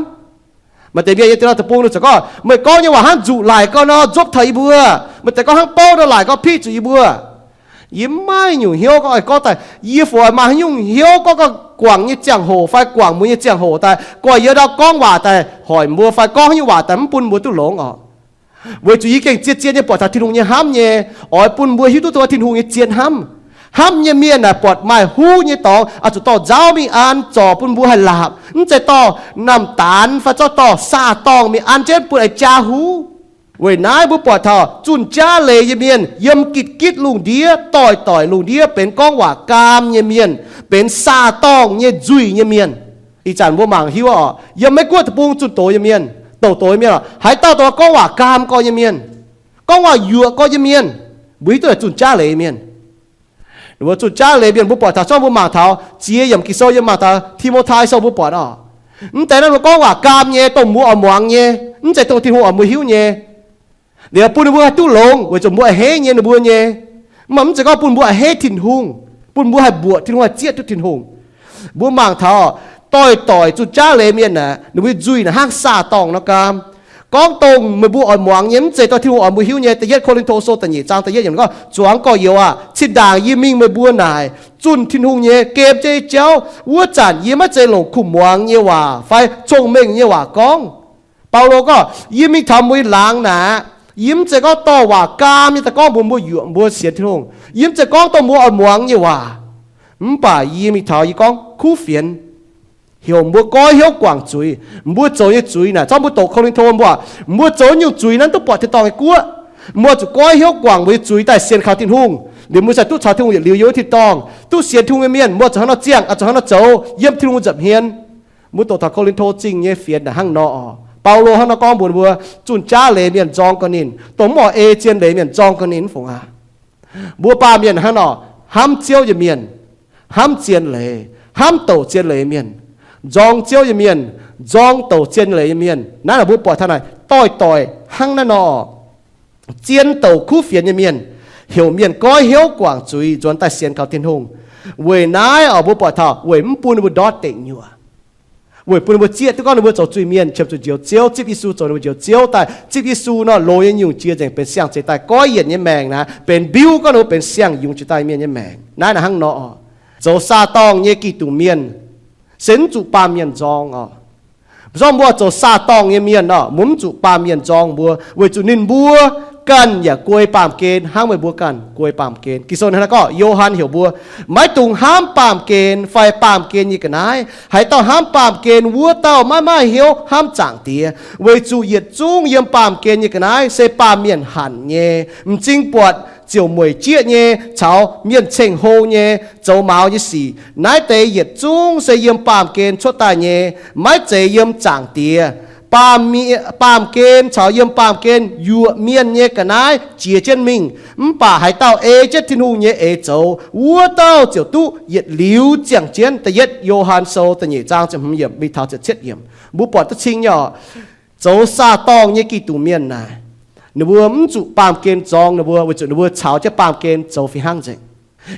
Maaih deix mienh nyei deix nor deic-bung ninh ziouc gorngv, meih gorngv nyei waac hnangv nzuqc laaic gau nor nzuopv taux yie mbuo. Meih deix gorngv hnangv bouv nor laaic gau piqv zuqc yie mbuo. Yie mv maaih nyungc hnyouv gorngv, gorngv daaih yie fungc maaih haaix nyungc hnyouv gorngv, gorngv guangc nyei ziangh hoc fai guangc mueiz nyei ziangh hoc daaih, gorngv yie ndau gorngv waac daaih hoic mbuo fai gorngv nyei waac daaih mv bun mbuo duqv longx oc. Weic zuqc yie gengh zien-zien nyei buatc taux Tin-Hungh nyei hnamv nyei, oix bun mbuo hiuv duqv dongh Tin-Hungh nyei zien hnamv. Hnamv nyei mienh naaic buatc maaih huv nyei dorngx, oix zuqc dorh nzaauv mingh an zorc bun mbuo haih laapc, mv zeiz dorh namh daanx fai zorqv dorh saah-dorngh mingh an jienv bun aengx jaa huv. Weic naaiv mbuo buatc taux zunh jaav leiz nyei mienh yiem gitv-gitv lungh ndiev, doic-doic lungh ndiev benx gorngv waac gaam nyei mienh, benx saah-dorngh nyei nzuih nyei mienh. Ih zanc mbuo mangc hiuv oc, yiem Meiv Guoqv deic-bung zunh doz nyei mienh, douz-douz nyei mienh oc, haaix dauh dongh gorngv waac gaam gorx nyei mienh, gorngv waac yuoqc gorx nyei mienh, mbuo hiuv duqv zunh jaav leiz mienh. Ninh mbuo zunh jaav leiz mienh mbuo buatc taux zorqv mbuo mangc taux ziex yiemc Ging-Sou, yiem mangc taux Ti^mo^tai Sou mbuo buatc oc. Mv deix naaiv mbuo gorngv waac gaam nyei, dongh mbuo oix muangx nyei, mv zeiz dongh Tin-Hungh oix mbuo hiuv nyei. Liuz bun ninh mbuo haih duqv longx weic zuqc mbuo a'hneiv nyei ninh mbuo nyei. Mv baac mv zeiz gorngv bun mbuo a'hneiv Tin-Hungh, bun mbuo haih mbuoqc Tin-Hungh, haih zieqv duqv Tin-Hungh. Mbuo mangc taux doic-doic zunh jaav leiz mienh aeqv, ninh mbuo nzuih naaic hnangv saah-dorngh nor gaam. Gorngv dongh meih mbuo oix muangx nyei, mv zeiz dongh Tin-Hungh oix mbuo hiuv nyei. Da'yietv Ko^lin^to Sou da'nyeic zaang da'yietv yiemc gorngv, Zuangx gorx-youz aah, cin-ndaangc yie mingh meih mbuo naaic zunh Tin-Hungh nyei, gem jienv nyei jauv wuov zanc yie maiv zeiz longc kuh muangx nyei waac fai cong-mengh nyei waac gorngv. Baulo gorngv, yie mingh taux mueiz laangz naaic, yie mv zeiz gorngv dorh waac gaam nyei daaih gorngv mbuox mbuo yuoqc mbuo sienx Tin-Hungh. Yie mv zeiz gorngv dongh mbuo oix muangx nyei waac. Mv baac yie mingh taux yie gorngv kuv fienx, heuc mbuo goiv hnyouv guangc zuiz. Mbuo zoux nyei zuiz naaic, zorqv mbuo doqc Ko^lin^to mbuo, mbuo zoux nyungc zuiz naaiv duqv buatc tin-dorngh nyei guoqv. Mbuo zuqc goiv hnyouv guangc mbuo nyei zuiz daaih sienx kaux Tin-Hungh, liuz mbuo ziouc duqv caux Tin-Hungh yietc liuz yiem wuov tin-dorngh, duqv sienx Tin-Hungh nyei mienh. Mbuo zuqc hnangv nor ziangh, zuqc hnangv nor zoux yiem Tin-Hungh nza'hmien. Mbuo doqc taux Ko^lin^to Zingh nyei fienx naaic hnangv nor oc. Baulo hnangv nor gorngv mbuox mbuo, zunh jaav leiz mienh nzorng ga'ninc, dongh mv oix ei zien leiz mienh nzorng ga'ninc, mv fungc aqv. Mbuo baamh mienh hnangv nor, hnamv Ziouv nyei mienh, hnamv zien leiz, hnamv douc zien leiz mienh, nzorng Ziouv nyei mienh, nzorng douc zien leiz nyei mienh. Naaiv naaic mbuo buatc taux naaic doix-doix hnangv naaiv nor, zien douc kuv fienx nyei mienh, heuc mienh goiv hnyouv guangc zuiz nzuonx daaih sienx kaux Tin-Hungh. Weic naaiv oc, mbuo buatc taux weic mv bun ninh mbuo ndortv deic nyuoqc, weic bun ninh mbuo zieqv duqv gorngv ninh mbuo zoux zuiz-mienh, qiemx zuqc Njoux Ziouv, zipv Yesu zoux ninh mbuo Njoux Ziouv daaih, zipv Yesu nor, loz nyei nyungc jiex nzengc, benx siang-zeix daaih, goiv yienc nyei maengc naaic benx mbiuv gorngv ninh mbuo benx siang-yungz jiex daaih mienh nyei maengc. Naaiv naaic hnangv nor oc, zoux saah-dorngh nyei Giduc mienh se mv zuqc baamh mienh nzorng oc. Zorqv mbuo zoux saah-dorngh nyei mienh oc, mbuo mv zuqc baamh mienh nzorng mbuo, weic zuqc ninh mbuo ganh yaac guei baamh gen hnangv meih mbuo ganh guei baamh gen. Ging-Sou hnangv naaiv gorngv, Yo^han heuc mbuo, maiv dungx hnamv baamh gen fai baamh gen nyei ga'naaiv. Haaix dauh hnamv baamh gen, wuov dauh maiv maaih hnyouv hnamv Zaangc Diex, weic zuqc yietc zungv yiem baamh gen nyei ga'naaiv se baamh mienh hanc nyei, m'zing buatc, ziouc mueic jieqv nyei, caux mienh ceng-hlo nyei, zoux maux nyei sic. Naaiv deix yietc zungv se yiem baamh gen cuotv daaih nyei, maiv zeiz yiem Zaangc Diex. Baamh mie-, baamh gen caux yiem baamh gen yuoqc mienh nyei ga'naaiv jiex jienv mingh. Mv baac haaix dauh ei jienv Tin-Hungh nyei eix zoux, wuov dauh ziouc duqv yietc liuz ziangh jienv. Da'yietv Yo^han Sou da'nyeic zaang ziepc hmz yiemc mingh taux ziepc cietv yiemc, mbuo buatc duqv cing nyei oc. Zoux saah-dorngh nyei Giduc mienh naaic, ninh mbuo mv zuqc baamh gen zorng ninh mbuo, weic zuqc ninh mbuo caux jienv baamh gen zoux fih hnangv nzengc.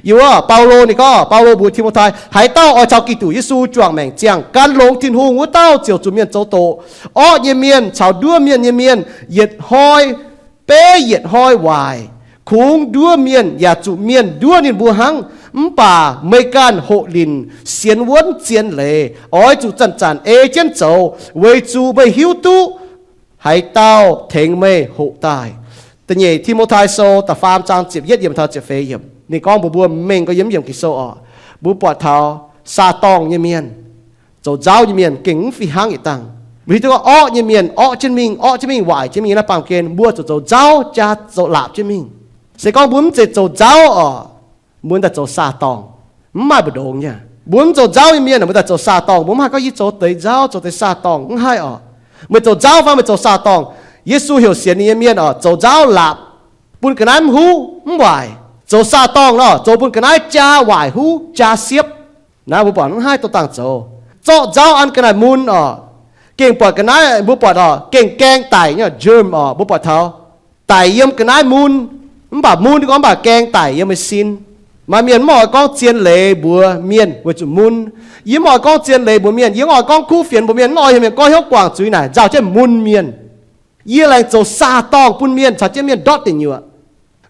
Yie wuov Baulo ninh gorngv, Baulo mbuox Ti^mo^tai, haaix dauh oix caux Giduc Yesu juangc maengc ziangh, gan longx Tin-Hungh, wuov dauh ziouc zuqc mienh zoux doqc. Orqv nyei mienh caux nduov mienh nyei mienh yietc hnoi beiv yietc hnoi waaic. Kungx nduov mienh yaac zuqc mienh nduov ninh mbuo hnangv. Mv baac meih ganh hoqc linc sienx wuonv zien leiz, oix zuqc zanc-zanc ei jienv zoux, weic zuqc meih hiuv duqv haaix dauh tengx meih hoqc daaih. Da'nyeic Ti^mo^tai Sou da'faam zaang ziepc yietv yiemc taux ziepc feix yiemc, ninh gorngv mbuox mbuo mengh gorx yiem yiemc Ging-Sou oc, mbuo buatc taux saah-dorngh nyei mienh, zoux nzauv nyei mienh gengh mv fih hnangv yietc dangh. Mbuo hiuv duqv gorngv orqv nyei mienh orqv jienv mingh, orqv jienv mingh, waaic jienv mingh naaiv baamh gen, mbuo zuqc zoux nzauv jaa zoux laapc jienv mingh. Se gorngv mbuo mv zeiz zoux nzauv oc, mbuo daaih zoux saah-dorngh, mv maaih mbu'ndongx nyei. Mbuo mv zoux nzauv nyei mienh, mbuo daaih zoux saah-dorngh, mbuo mv haih gorngv yie zoux deix nzauv, zoux deix saah-dorngh, mv haih oc. Meih zoux nzauv fai meih zoux saah-dorngh, Yesu heuc sienx ninh nyei mienh oc, zoux nzauv laapc, bun ga'naaiv mv huv mv waaic, Zoux saah-dorngh nor, zoux bun ga'naaiv jaa waaic huv, jaa siepv. Naaiv mbuo buatc mv haih dorh dangh zoux. Zorqv nzauv an ga'naaiv mun oc. Gengh buatc ga'naaiv mbuo buatc oc, gengh gaeng daic nyei germ oc, mbuo buatc taux daic yiem ga'naaiv mun. Mv baac mun gorngv mv baac gaeng daic yiem meih sin. Maaih mienh mv oix gorngv zien leiz mbuox mienh weic zuqc mun. Yie mv oix gorngv zien leiz mbuox mienh, yie mv oix gorngv kuv fienx mbuox mienh, mv oix heuc mienh gorngv hnyouv guangc zuiz naaic nzauh jienv mun mienh. Yie laengz zoux saah-dorngh bun mienh caux jienv mienh ndortv deic nyuoqc.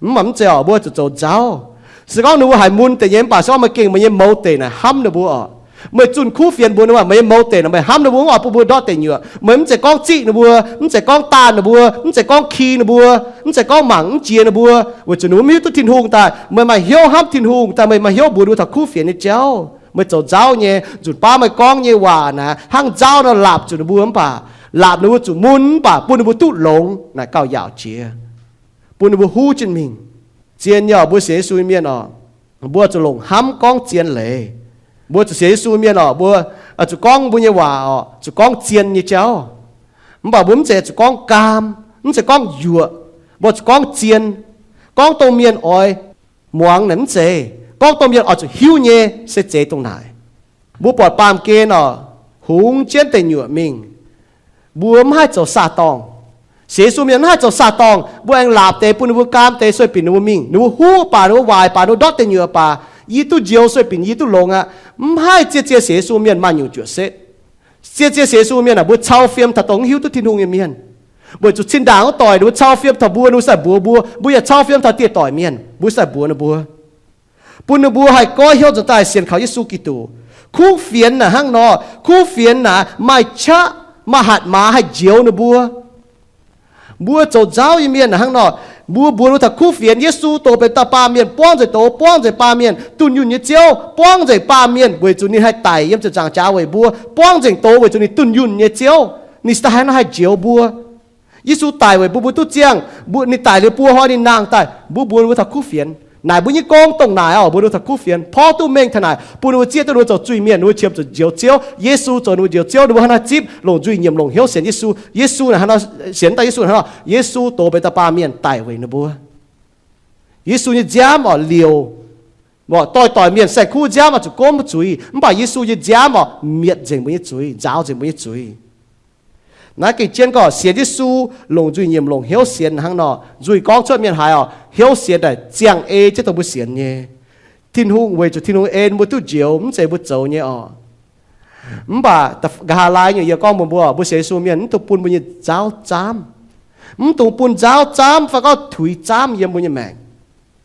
Mv baac mv zeiz oc, mbuo zuqc zoux nzauv. Se gorngv ninh mbuo haiz mun deix nyei mv baac se gorngv meih gengh meih nyei mouz deic naaic hnamv ninh mbuo oc. Meih zunh kuv fienx mbuox ninh mbuo, meih nyei mouz deic naaic meih hnamv ninh mbuo, mv oix bun mbuo ndortv deic nyuoqc. Meih mv zeiz gorngv ziqv ninh mbuo, mv zeiz gorngv daanh ninh mbuo, mv zeiz gorngv ki ninh mbuo, mv zeiz gorngv mangc mv jiex ninh mbuo, weic zuqc ninh mbuo mv hiuv duqv Tin-Hungh daaih. Meih maaih hnyouv hnamv Tin-Hungh daaih, meih maaih hnyouv mbuox ninh mbuo taux kuv fienx nyei jauv. Meih zoux nzauv nyei, nzunc baav meih gorngv nyei waac naaic hnangv nzauv nor laapc zuqc ninh mbuo mv baac, laapc ninh mbuo zuqc mun mv baac bun ninh mbuo duqv longx naaic gauh yaauc jiex, bun ninh mbuo huv jienv mingh. Zien nyei oc, mbuo sienx Yesu nyei mienh oc, mbuo zuqc longc hnamv gorngv zien leiz. Mbuo zuqc sienx Yesu mienh oc, mbuo zuqc gorngv mbuo nyei waac oc, zuqc gorngv zien nyei jauv. Mv baac mbuo mv zeiz zuqc gorngv gaam, mv zeiz gorngv yuoqc, mbuo zuqc gorngv zien. Gorngv dongh mienh oix muangx naaic mv zeiz, gorngv dongh mienh oix zuqc hiuv nyei se zeiz dongh naaic. Mbuo buatc baamh gen oc, hungx jienv deic nyuoqc mingh. Mbuo mv haih zoux saah-dorngh. Sienx Yesu mienh mv haih zoux saah-dorngh. Mbuo aengx laapc deix bun ninh mbuo, gaam deix sueih binc ninh mbuo mingh. Ninh mbuo huv baac, ninh mbuo waaic baac, ninh mbuo ndortv deic nyuoqc baac, yie duqv njoux sueih binc, yie duqv longx aqv. Mv haih. Zien-zien sienx Yesu mienh maaih nyungc juoqc setv. Zien-zien sienx Yesu mienh aah, mbuo cau fiem taux dongh mv hiuv duqv Tin-Hungh nyei mienh. Weic zuqc zinh ndaangc wuov doic ninh mbuo cau fiem taux mbuo, ninh mbuo sai mbuox mbuo. Mbuo yaac cau fiem taux dieh doic mienh, mbuo sai mbuox ninh mbuo, bun ninh mbuo haih goiv hnyouv nzuonx daaih sienx kaux Yesu Giduc. Kuv fienx naaic hnangv nor. Kuv fienx naaic maaih qaqv, maaih hatc maaz haih njoux ninh mbuo. Mbuo zoux nzauv nyei mienh naaic hnangv nor. Mbuo mbuox ninh mbuo taux kuv fienx, Yesu doz benx dauh baamh mienh, buangv nzengc doz, buangv nzengc baamh mienh, dunh yunh nyei Ziouv, buangv nzengc baamh mienh weic zuqc ninh haih daic yiem ziepc nzaangc jaax weic mbuo, buangv nzengc doz weic zuqc ninh dunh yunh nyei Ziouv. Ninh se daaih hnangv nor haih njoux mbuo. Yesu daic weic mbuo, mbuo duqv ziangh. Mbuo, ninh daic liuz buo hnoi ninh nangh daaih, mbuo mbuox ninh mbuo taux kuv fienx. Naaic mbuo nyei gong dongh naaic oc, mbuox ninh mbuo taux kuv fienx, porv duqv mengh taux naaic, bun ninh mbuo zieqv duqv ninh mbuo zoux zuiz-mienh, ninh mbuo qiemx zuqc njoux Ziouv. Yesu zoux ninh mbuo njoux Ziouv, ninh mbuo hnangv naaiv zipv longc nzuih nyiemc longc hnyouv sienx Yesu. Yesu naaic hnangv nor, sienx daaih Yesu hnangv nor, Yesu doz benx dauh baamh mienh daic weic ninh mbuo. Yesu nyei nziaamv oc, liouc, mborqc doix-doic mienh saeng-kuv nziaamv oix zuqc gomv zuiz, mv baac Yesu nyei nziaamv oc, mietc nzengc mbuo nyei zuiz, nzaaux nzengc mbuo nyei zuiz. Naaiv gengh jienv gorngv sienx Yesu, longc nzuih nyiemc longc hnyouv sienx hnangv nor, nzuih gorngv cuotv mienh haaix oc, hnyouv sienx daaih ziangh ei jienv dongh mbuo sienx nyei. Tin-Hungh, weic zuqc Tin-Hungh en mbuo duqv njoux, mv zeiz mbuo zoux nyei oc. Mv baac nqa'haav laai nyungc yie gorngv mbuox mbuo, mbuo sienx Yesu mienh mv dungx bun mbuo nyei nzauv zaamv. Mv dungx bun nzauv zaamv fai gorngv tuix zaamv yiem mbuo nyei maengc.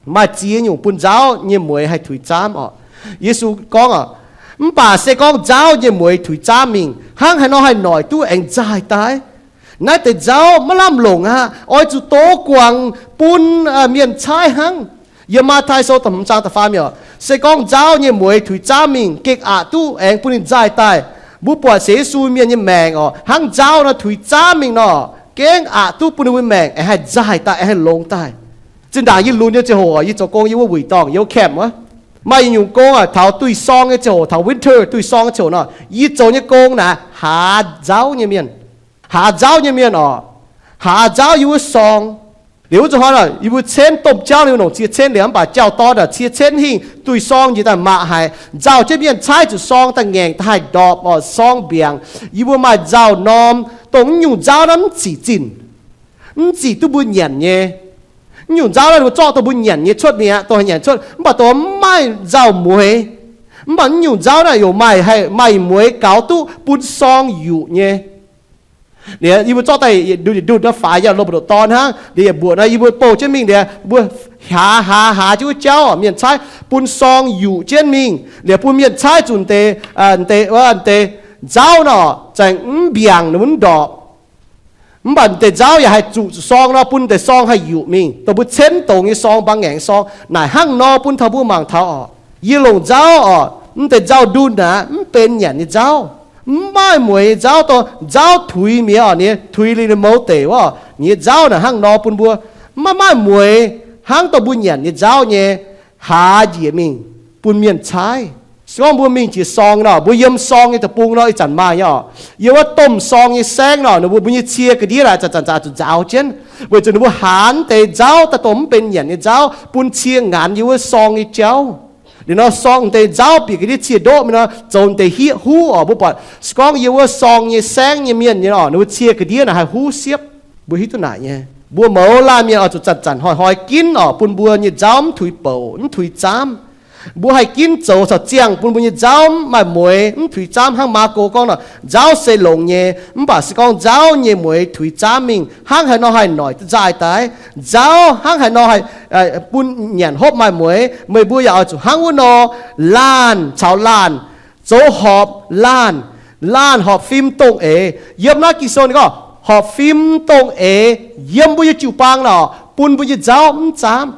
Maaih ziex nyungc bun nzauv nyei mueix haih tuix zaamv oc. Yesu gorngv oc, mv baac se gorngv nzauv nyei mueix tuix zaamv mingh, hnangv haaix nor haih noic duqv aengx nzaaih daaih? Naaiv deix nzauv maiv lamh longc aqv. Oix zuqc dox guangc bun mienh caaiv hnangv. Yiem Matv^taai Sou da'hmz zaang da'faam yiemc, se gorngv nzauv nyei mueix tuix zaamv mingh, gengh aqc duqv aengx bun ninh nzaaih daaih. Mbuo buatc sienx Yesu mienh nyei maengc oc, hnangv nzauv nor tuix zaamv mingh nor, gengh aqc duqv bun ninh mbuo maengc aengx haih nzaaih daaih, aengx haih longx daaih. Zinh ndaangc yie lunx nyei ziangh hoc, yie zoux gong yiem wuov wuic dorngh, yiem wuov camp wuov, maaih yietc nyungc gong aqv, taux duih sorng nyei ziangh hoc, taux winter duih sorng nyei ziangh hoc nor, yie zoux nyei gong naaic haaz nzauv nyei mienh. Haaz nzauv nyei mienh oc, haaz nzauv yiem wuov sorng. Liuz wuov zuqc hnoi, yie mbuo cenv domh jauv liuz nongc cie cenv liuz, mv baac jauv-dorn cie cenv hingh, duih sorng njiec daaih maqc haic. Nzauh jienv mienh caaiv zuqc sorng daaih ngaengc daaih haih ndorpc oc, sorng mbiaangc. Yie mbuo maaih nzauh norm, dongh naaiv nyungc nzauv naaiv mv zic zinh, mv zic duqv mbuo nyanc nyei. Naaiv nyungc nzauv naaiv ninh mbuo zorqv dongh mbuo nyanc nyei cuotv mi'aqv, dongh haih nyanc cuotv, mv baac dongh mv maaih nzauh mueiz. Mv baac naaiv nyungc nzauv naaiv yaac maaih, maaih mueiz gaux duqv bun sorng yuqc nyei. Liuz yie mbuo zorqv daaih nduqc nduqc nor faix yaac loz-mbu'ndoqc dorn hnangv. Liuz yaac mbuoqc nor yie mbuo bouh jienv mingh liuz, mbuo haaz haaz haaz jienv wuov jauv, mienh caaiv bun sorng yuqc jienv mingh. Liuz bun mienh caaiv zuqc deix, deix, deix nzauv nor, zaengc mv mbiaangc ninh mbuo mv ndorpc. Mv baac deix nzauv yaac haih zuqc zuqc sorng nor, bun deix sorng haih yuqc mingh, dongh mbuo cenv dongz nyei sorng, mbaang ngaengc sorng. Naaic hnangv nor bun taux mbuo mangc taux oc. Yie longc nzauv oc, mv deix nzauh ndunh aqv, mv benx nyanc nyei nzauv. Mv maaih mueiz nyei nzauv, dongh nzauv tuix mi'aqv oc, ninh tuix liuz ninh mouz deic wuov, ninh nyei nzauv naaic hnangv nor bun mbuo. Mv maaih, maaih mueiz hnangv dongh mbuo nyanc nyei nzauv nyei, haaz njiec mingh bun mienh caaiv. Se gorngv mbuo mingh jiex sorng nor, mbuo yiem sorng nyei deic-bung nor, ih zanc maaih nyei oc. Yiem wuov domh sorng nyei saengv nor, ninh mbuo, mbuo nyei cie ga'ndiev naaic zanc-zanc zuqc nzaaux jienv, weic zuqc ninh mbuo haanz deix nzauv, daaih dongh mv benx nyanc nyei nzauv, bun cie nganx yiem wuov sorng nyei jauv. Liuz nor sorng deix nzauv bieqc ga'ndiev cie ndoqv mingh nor, zoux deix hieqv huv oc. Mbuo buatc se gorngv yiem wuov sorng nyei saengv nyei mienh nyei oc, ninh mbuo cie ga'ndiev naaic haih huv siepv. Mbuo hiuv duqv naaic nyei. Mbuo mouz laanh mienh oix zuqc zanc-zanc hnoi-hnoi ginv oc, bun mbuo nyei nzauv mv tuix bouc, mv tuix zaamv. Mbuo haih ginv zoux caux ziangh bun mbuo nyei nzauv mv maaih mueix, mv tuix zaamv. Hnangv Maako gorngv nor, nzauv se longx nyei, mv baac se gorngv nzauv nyei mueix tuix zaamv mingh, hnangv haaix nor haih noic duqv nzaaih daaih? Nzauv hnangv haaix nor haih bun nyanc hopv maaih mueix? Meih mbuo yaac oix zuqc hnangv wuov nor, laanh caux laanh zoux horpc laanh, laanh horpc fim dongh eix. Yiem naaiv Ging-Sou ninh gorngv horpc fim dongh eix yiem mbuo nyei jiu-baang nor, bun mbuo nyei nzauv mv zaamv.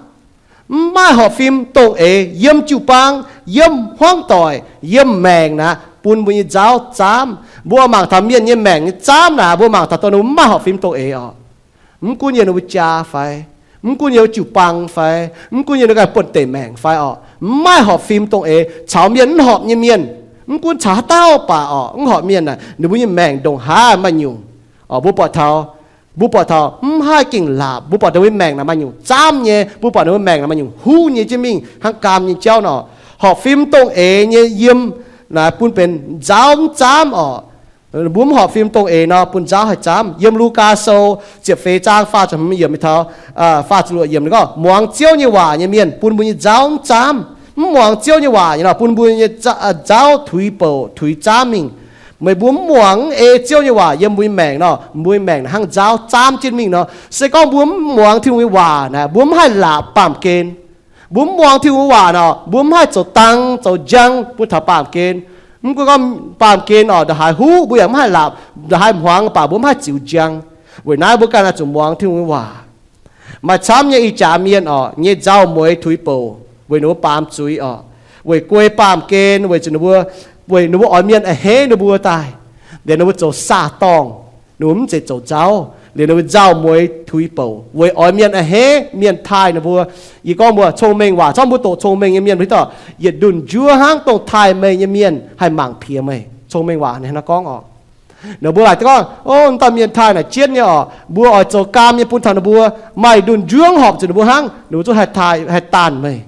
Mv maaih horpc fim dongh eix yiem jiu-baang, yiem hmuangv doic, yiem maengc naaic, bun mbuo nyei nzauv zaamv. Mbuo mangc taux mienh nyei maengc nyei zaamv naaic, mbuo mangc taux dongh ninh mbuo mv maaih horpc fim dongh eix oc. Mv gunv yiem ninh mbuo jaa fai, mv gunv yiem jiu-baang fai, mv gunv yiem ninh ganh buonv-deic maengc fai oc, mv maaih horpc fim dongh eix caux mienh mv horpc nyei mienh. Mv gunv caux haaix dauh baac oc, mv horpc mienh naaic, ninh mbuo nyei maengc ndongc haaix maaih nyungc oc. Mbuo buatc taux, mbuo buatc taux mv haih gengh laapc. Mbuo buatc ninh mbuo nyei maengc naaic maaih nyungc zaamv nyei. Mbuo buatc ninh mbuo maengc naaic maaih nyungc huv nyei jienv mingh hnangv gaam nyei jauv nor. Horpc fim dongh eix nyei yiem naaic bun benx nzauv mv zaamv oc. Mbuo mv horpc fim dongh eix nor, bun nzauv haih zaamv. Yiem Lugaa Sou ziepc feix zaang faah ziepc hmz yiemc taux faah ziepc luoqc yiemc ninh gorngv, muangx Ziouv nyei waac nyei mienh bun mbuo nyei nzauv mv zaamv. Mv muangx Ziouv nyei waac nyei nor, bun mbuo nyei nzauv tuix bouc tuix zaamv mingh. Meih mbuo mv muangx ei Ziouv nyei waac yiem mbuo nyei maengc nor, mbuo nyei maengc naaic hnangv nzauv zaamv jienv mingh nor. Se gorngv mbuo mv muangx Tin-Hungh nyei waac naaic, mbuo mv haih laapc baamh gen. Mbuo mv muangx Tin-Hungh nyei waac nor, mbuo mv haih zoux dang zoux njang bun taux baamh gen. Mv gunv gorngv baamh gen oc ndongc haaix huv, mbuo yaac mv haih laapc, ndongc haaix hmuangx baac mbuo mv haih ziux njang. Weic naaiv mbuo ganh oix zuqc muangx Tin-Hungh nyei waac. Maaih camv nyei ih jaax mienh oc, nyei nzauh mueiz tuix bouc weic ninh mbuo baamz zuiz oc, weic guei baamh gen, weic zuqc ninh mbuo, weic ninh mbuo oix mienh a'hneiv ninh mbuo daaih, liuz ninh mbuo zoux saah-dorngh, ninh mbuo mv zeiz zoux nzauv, liuz ninh mbuo nzauh mueiz tuix bouc weic oix mienh a'hneiv, mienh taaih ninh mbuo. Yie gorngv mbuo cong-mengh waac, corc mbuo doqc cong-mengh nyei mienh mv hiuv duqv, yietc ndunh njuov hnangv dongh taaih meih nyei mienh haih mangc piex meih. Cong-mengh waac ninh hnangv naaiv gorngv oc. Ninh mbuo laaic gorngv, o, dauh mienh taaih naaic jienv nyei oc, mbuo oix zoux gaam nyei bun taux ninh mbuo. Maaih ndunh njuov horpc zuqc ninh mbuo hnangv, ninh mbuo zungv haih daanh meih.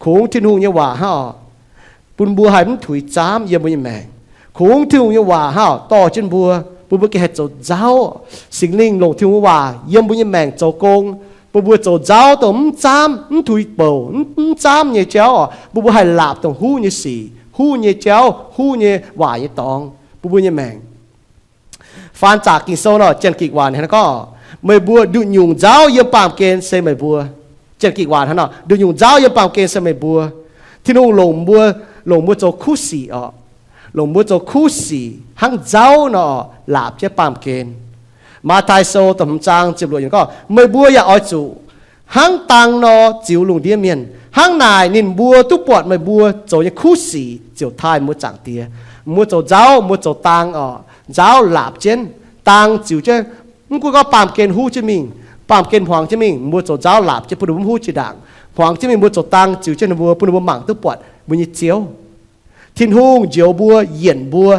Kungx Tin-Hungh nyei waac hnangv oc, bun mbuo haih mv tuix zaamv yiem mbuo nyei maengc. Kungx Tin-Hungh nyei waac hnangv oc, dorh jienv mbuo, bun mbuo gengh haih zoux nzauv. Singx Lingh longc Tin-Hungh nyei waac yiem mbuo nyei maengc zoux gong, bun mbuo zoux nzauv dongh mv zaamv, mv tuix bouc, mv zaamv nyei jauv oc, bun mbuo haih laapc dongh huv nyei sic, huv nyei jauv, huv nyei waac nyei dorngx bun mbuo nyei maengc. Faan zaqc Ging-Sou nor, Janx-Gikc waac hnangv naaiv gorngv, meih mbuo nduqc nyungc nzauv yiem baamh gen se meih mbuo. Janx-Gikc waac hnangv nor, nduqc nyungc nzauv yiem baamh gen se meih mbuo. Tin-Hungh longc mbuo, longc mbuo zoux kuv sic oc. Longc mbuo zoux kuv sic hnangv nzauv nor, laapc jienv baamh gen. Matv^taai Sou da'hmz zaang ziepc luoqc yiemc gorngv, meih mbuo yaac oix zuqc hnangv dang nor ziux lungh ndiev mienh. Hnangv naaic ninh mbuo duqv buatc meih mbuo zoux nyei kuv sic ziouc taaih mbuo Zaangc Diex. Mbuo zoux nzauv, mbuo zoux dang oc. Nzauv laapc jienv, dang ziux jienv. Mv gunv gorngv baamh gen huv jienv mingh, baamh gen hmuangx jienv mingh, mbuo zoux nzauv laapc jienv bun ninh mbuo mv huv jiex ndaangc. Hmuangx jienv mingh mbuo zoux dang ziux jienv ninh mbuo, bun ninh mbuo mangc duqv buatc mbuo nyei Ziouv. Tin-Hungh njoux mbuo, yienc mbuo,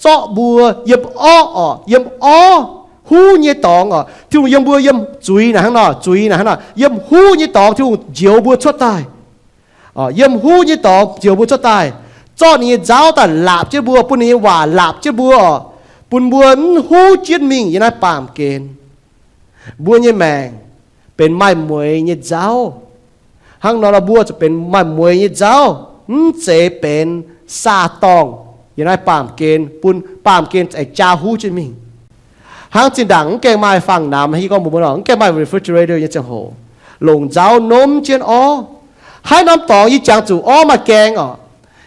zorqv mbuo yiem orqv oc, yiem orv, huv nyei dorngx oc. Tin-Hungh yiem mbuo yiem zuiz naaic hnangv nor, zuiz naaic hnangv nor, yiem huv nyei dorngx Tin-Hungh njoux mbuo cuotv daaih. Yiem huv nyei dorngx njoux mbuo cuotv daaih, zorqv ninh nyei nzauv daaih laapc jienv mbuo, bun ninh nyei waac laapc jienv mbuo oc, bun mbuo mv huv jienv mingh yiem naaiv baamh gen. Mbuo nyei maengc benx maaih mueiz nyei nzauv. Hnangv nor, mbuo zuqc benx maaih mueiz nyei nzauv, mv zeiz benx saah-dorngh yiem naaiv baamh gen, bun baamh gen aengx jaa huv jienv mingh. Hnangv zinh ndaangc mv gaengh maaih fangx-namx, yie gorngv mbuox mbuo nor, mv gaengh maaih refrigerator nyei ziangh hoc, longc nzauv nomv jienv orv. Haaix norm dorngx yie jangx zuqc orv maaih gaeng oc.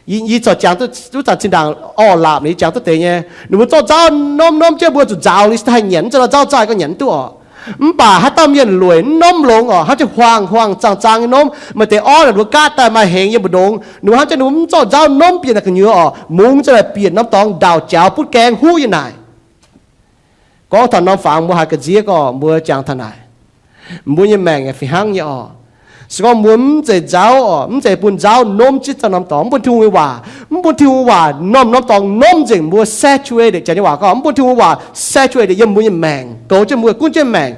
Yie corc jangx duqv zanc zinh ndaangc orv-laapc, yie jangx duqv deix nyei. Ninh mbuo zorqv nzauv nomv nomv jienv, mbuo zuqc nzaaux liuz haih nyanc, mv zeiz nor nzauv nzaaih gorngv nyanc mv duqv oc. Mv baac haaix dauh mienh lueic mv nomv longx oc, hnangv jienv huaang-huaang zaang-zaang nyei nomv. Maaih deix orv naaic ninh mbuo gaatv daaih maaih hengx yiem mbu'ndongx, ninh mbuo hnangv jienv ninh mbuo mv zorqv nzauv nomv bieqc naaic gu'nyuoz oc, mungz jienv naaic bieqc norm dorngx ndauh jaux butv gaeng huv yiem naaic. Gorngv taux norm fangx mbuo haiz ga'nziev gorngv mbuo jangx taux naaic, mbuo nyei maengc yaac fih hnangv nyei oc. Se gorngv mbuo mv zeiz nzauv oc, mv zeiz bun nzauv nomv jienv zaux norm dorngx, mv bun Tin-Hungh nyei waac, mv bun Tin-Hungh nyei waac norm-norm dorngx nomv nzengc mbuo, saturated, janx nyei waac gorngv, mv bun Tin-Hungh nyei waac saturated yiem mbuo nyei maengc, goux jienv mbuo gunv jienv maengc.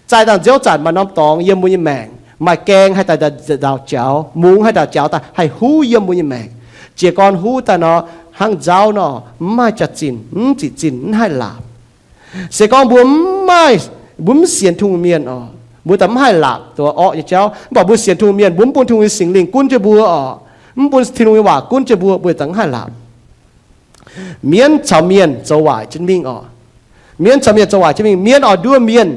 Zaih dangh nziouv zanc maaih norm dorngx yiem mbuo nyei maengc, maaih gaeng haih daaih nzaaux jaux, mungz haih nzaaux jaux daaih haih huv yiem mbuo nyei maengc. Jiez gorn huv daaih nor, hnangv nzauv nor, mv maaih jaax-zinh, mv ziqc zinh, mv haih laapc. Se gorngv mbuo mv maaih, mbuo mv sienx Tin-Hungh mienh oc, mbuo daaih mv haih laapc duqv orqv nyei jauv. Mv baac mbuo sienx Tin-Hungh mienh, mbuo mv bun Tin-Hungh nyei Singx Lingh gunv jienv mbuo oc, mv bun Tin-Hungh nyei waac gunv jienv mbuo, mbuo daaih mv haih laapc. Mienv caux mienh zoux waaic jienv mingh oc. Mienv caux mienh zoux waaic jienv mingh. Mienv oix nduov mienh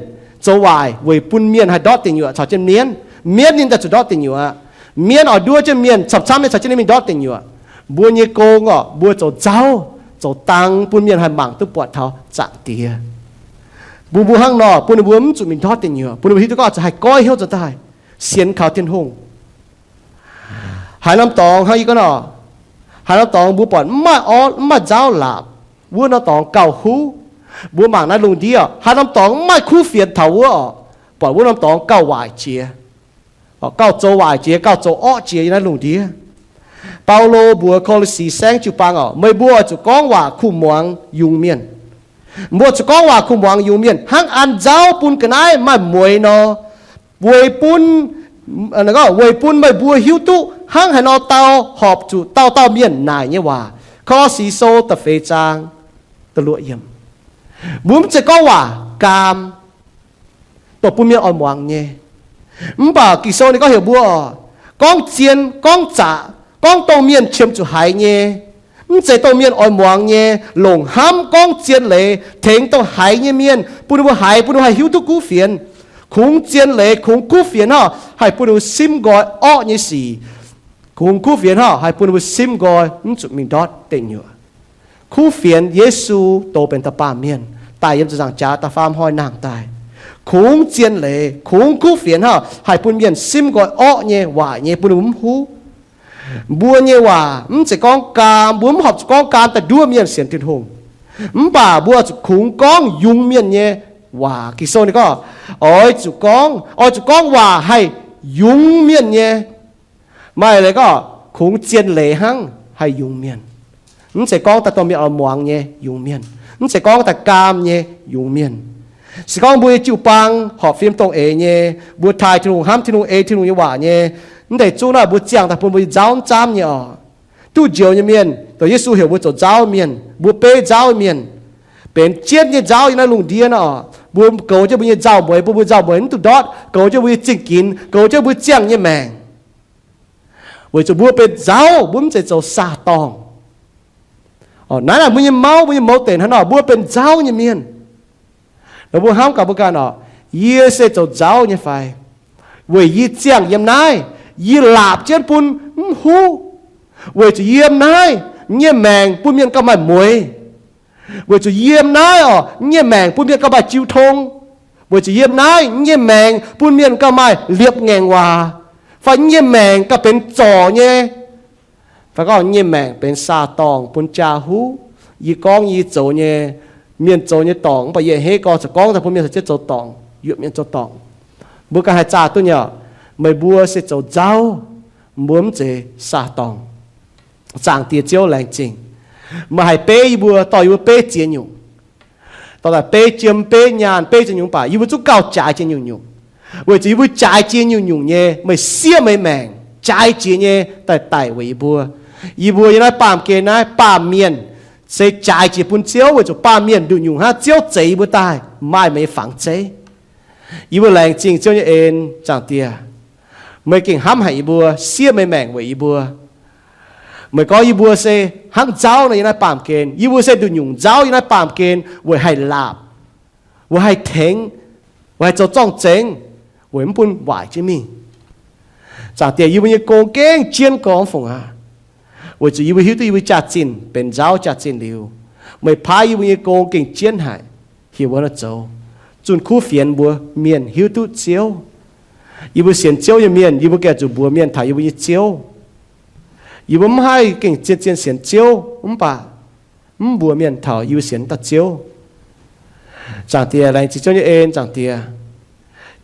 zoux waaic weic bun mienh haih ndortv deic nyuoqc caux jienv mienv. Mienv ninh daaih zuqc ndortv deic nyuoqc. Mienv oix nduov jienv mienh camv-camv nyei caux jienv ninh mingh ndortv deic nyuoqc. Mbuo nyei gong oc, mbuo zoux nzauv, zoux dang bun mienh haih mangc duqv buatc taux Zaangc Diex. Bun mbuo hnangv nor, bun ninh mbuo mv zuqc mingh ndortv deic nyuoqc, bun ninh mbuo hiuv duqv gorngv zuqc haih goiv hnyouv nzuonx daaih sienx kaux Tin-Hungh. Haaix norm dorngx hnangv yie gorngv nor, haaix norm dorngx mbuo buatc mv maaih orv, mv maaih nzauv laapc, wuov norm dorngx gauh huv. Mbuo mangc naaiv lungh ndiev, haaix norm dorngx mv maaih kuv fienx taux wuov oc, buatc wuov norm dorngx gauh waaic jiex, gauh zoux waaic jiex, gauh zoux orqv jiex yiem naaiv lungh ndiev. Baulo mbuox Ko^lo^si saengv jiu-baang oc, meih mbuo oix zuqc gorngv waac kuh muangx yungz mienh. Mbuo zuqc gorngv waac kuh muangx yungz mienh hnangv an nzauv bun ga'naaiv maaih mueix nor, weic bun, weic bun meih mbuo hiuv duqv hnangv haaix nor dau horpc zuqc dauh dauh mienh naaic nyei waac. Ko^lo^si Sou da'feix zaang da'luoqc yiemc. Mbuo mv zeiz gorngv waac gaam dongh bun mienh oix muangx nyei. Mv baac Ging-Sou ninh gorngv heuc mbuo oc, gorngv zien, gorngv zaqc, gorngv dongh mienh qiemx zuqc haiz nyei. Mv zeiz dongh mienh oix muangx nyei. Longc hnamv gorngv zien leiz tengx dongh haiz nyei mienh, bun ninh mbuo haiz, bun ninh mbuo haih hiuv duqv kuv fienx. Kungx zien leiz, kungx kuv fienx hnangv haih bun ninh mbuo simv nqoi orqv nyei sic. Kungx kuv fienx hnangv haih bun ninh mbuo simv nqoi mv zuqc mingh ndortv deic nyuoqc. Kuv fienx Yesu doz benx da'baamh mienh, daic yiem ziepc nzaangc jaax da'faam hnoi nangh daaih. Kungx zien leiz, kungx kuv fienx hnangv haih bun mienh simv nqoi orqv nyei, waaic nyei, bun ninh mbuo mv huv. Mbuo nyei waac mv zeiz gorngv gaam, mbuo mv horpc zuqc gorngv gaam daaih nduov mienh sienx Tin-Hungh. Mv baac mbuo zuqc kungx gorngv yungz mienh nyei waac. Ging-Sou ninh gorngv, oix zuqc gorngv, oix zuqc gorngv waac haih yungz mienh nyei. Maaih leiz gorngv kungx zien leiz hnangv haih yungz mienh. Mv zeiz gorngv daaih dongh mienh oix muangx nyei yungz mienh. Mv zeiz gorngv daaih gaam nyei yungz mienh. Se gorngv mbuo nyei jiu-baang horpc fim dongh eix nyei, mbuo taaih Tin-Hungh, hnamv Tin-Hungh, ei Tin-Hungh nyei waac nyei, mv deix zungv naaiv mbuo ziangh daaih bun mbuo nzauv mv zaamv nyei oc. Duqv njoux nyei mienh, dongh Yesu heuc mbuo zoux nzauv mienh, mbuo beiv nzauv mienh, benx jienv nyei nzauv yiem naaiv lungh ndiev naaiv oc. Mbuo goux jienv mbuo nyei nzauh mueiz, bun mbuo nzauh mueiz mv duqv ndortv, goux jienv mbuo nyei zingh ginx, goux jienv mbuo ziangh nyei maengc. Weic zuqc mbuo benx nzauv, mbuo mv zeiz zoux saah-dorngh. Naaiv naaic mbuo nyei mauv, mbuo nyei mouz deix hnangv nor, mbuo benx nzauv nyei mienh. Nor mbuo hnamv gaax mbuo ganh oc, yie se zoux nzauv nyei fai? Weic yie ziangh yiem naaiv, yie laapc jienv bun mv huv. Weic zuqc yiem naaiv nyei maengc bun mienh gauh maaih mueiz. Weic zuqc yiem naaiv oc, nyei maengc bun mienh gauh maaih jiu tong. Weic zuqc yiem naaiv nyei maengc bun mienh gauh maaih liepc ngaengc waac, fai nyei maengc gauh benx zorc nyei, fai gorngv nyei maengc benx saah-dorngh bun jaa huv. Yie gorngv yie zoux nyei, mienh zoux nyei dorngc, mv baac yie a'hneiv gorngv zuqc gorngv daaih bun mienh caux jienv zoux dorngc, yuoqc mienh zoux dorngc. Mbuo ganh haih zaah duqv nyei oc. Meih mbuo se zoux nzauv, mbuo mv zeiz saah-dorngh. Zaangc Diex Ziouv laengz zingh. Meih haih beiv yie mbuo, dorh yie mbuo beiv ziex nyungc. Dorh daaih beiv jiem, beiv nyaanh, beiv ziex nyungc, mv baac yie mbuo zungv gauh jaaix jiex nyungc-nyungc. Weic zuqc yie mbuo jaaix jiex nyungc-nyungc nyei, meih siev meih maengc jaaix jiex nyei daaih daic weic yie mbuo. Yie mbuo yiem naaiv baamh gen naaiv baamh mienh se jaaix jiex bun Ziouv, weic zuqc baamh mienh nduqc nyungc hnangv, Ziouv zeix yie mbuo daaih maaih meih nyei fangx zeiv. Yie mbuo laengz zingh Ziouv nyei en, Zaangc Diex. Meih gengh hnamv haic yie mbuo, siev meih maengc weic yie mbuo. Meih gorngv yie mbuo se hnangv nzauv nor yiem naaiv baamh gen. Yie mbuo se nduqc nyungc nzauv yiem naaiv baamh gen weic haih laapc, weic haih tengx, weic haih zoux zorng-zengx, weic mv bun waaic jienv mingh. Zaangc Diex, yie mbuo nyei gong gengh jienv gorngv fungc aqv. Weic zuqc yie mbuo hiuv duqv yie mbuo jaax-zinh benx nzauv jaax-zinh liuz, meih paaiv yie mbuo nyei gong gengh jienv haic, heuc mbuo nor zoux, zunh kuv fienx mbuox mienh hiuv duqv Ziouv. Yie mbuo sienx Ziouv nyei mienh, yie mbuo gengh zuqc mbuox mienh taux yie mbuo nyei Ziouv. Yie mbuo mv haih gengh zien-zien sienx Ziouv mv baac mv mbuox mienh taux yie mbuo sienx dauh Ziouv. Zaangc Diex, laengz zingh Ziouv nyei en, Zaangc Diex.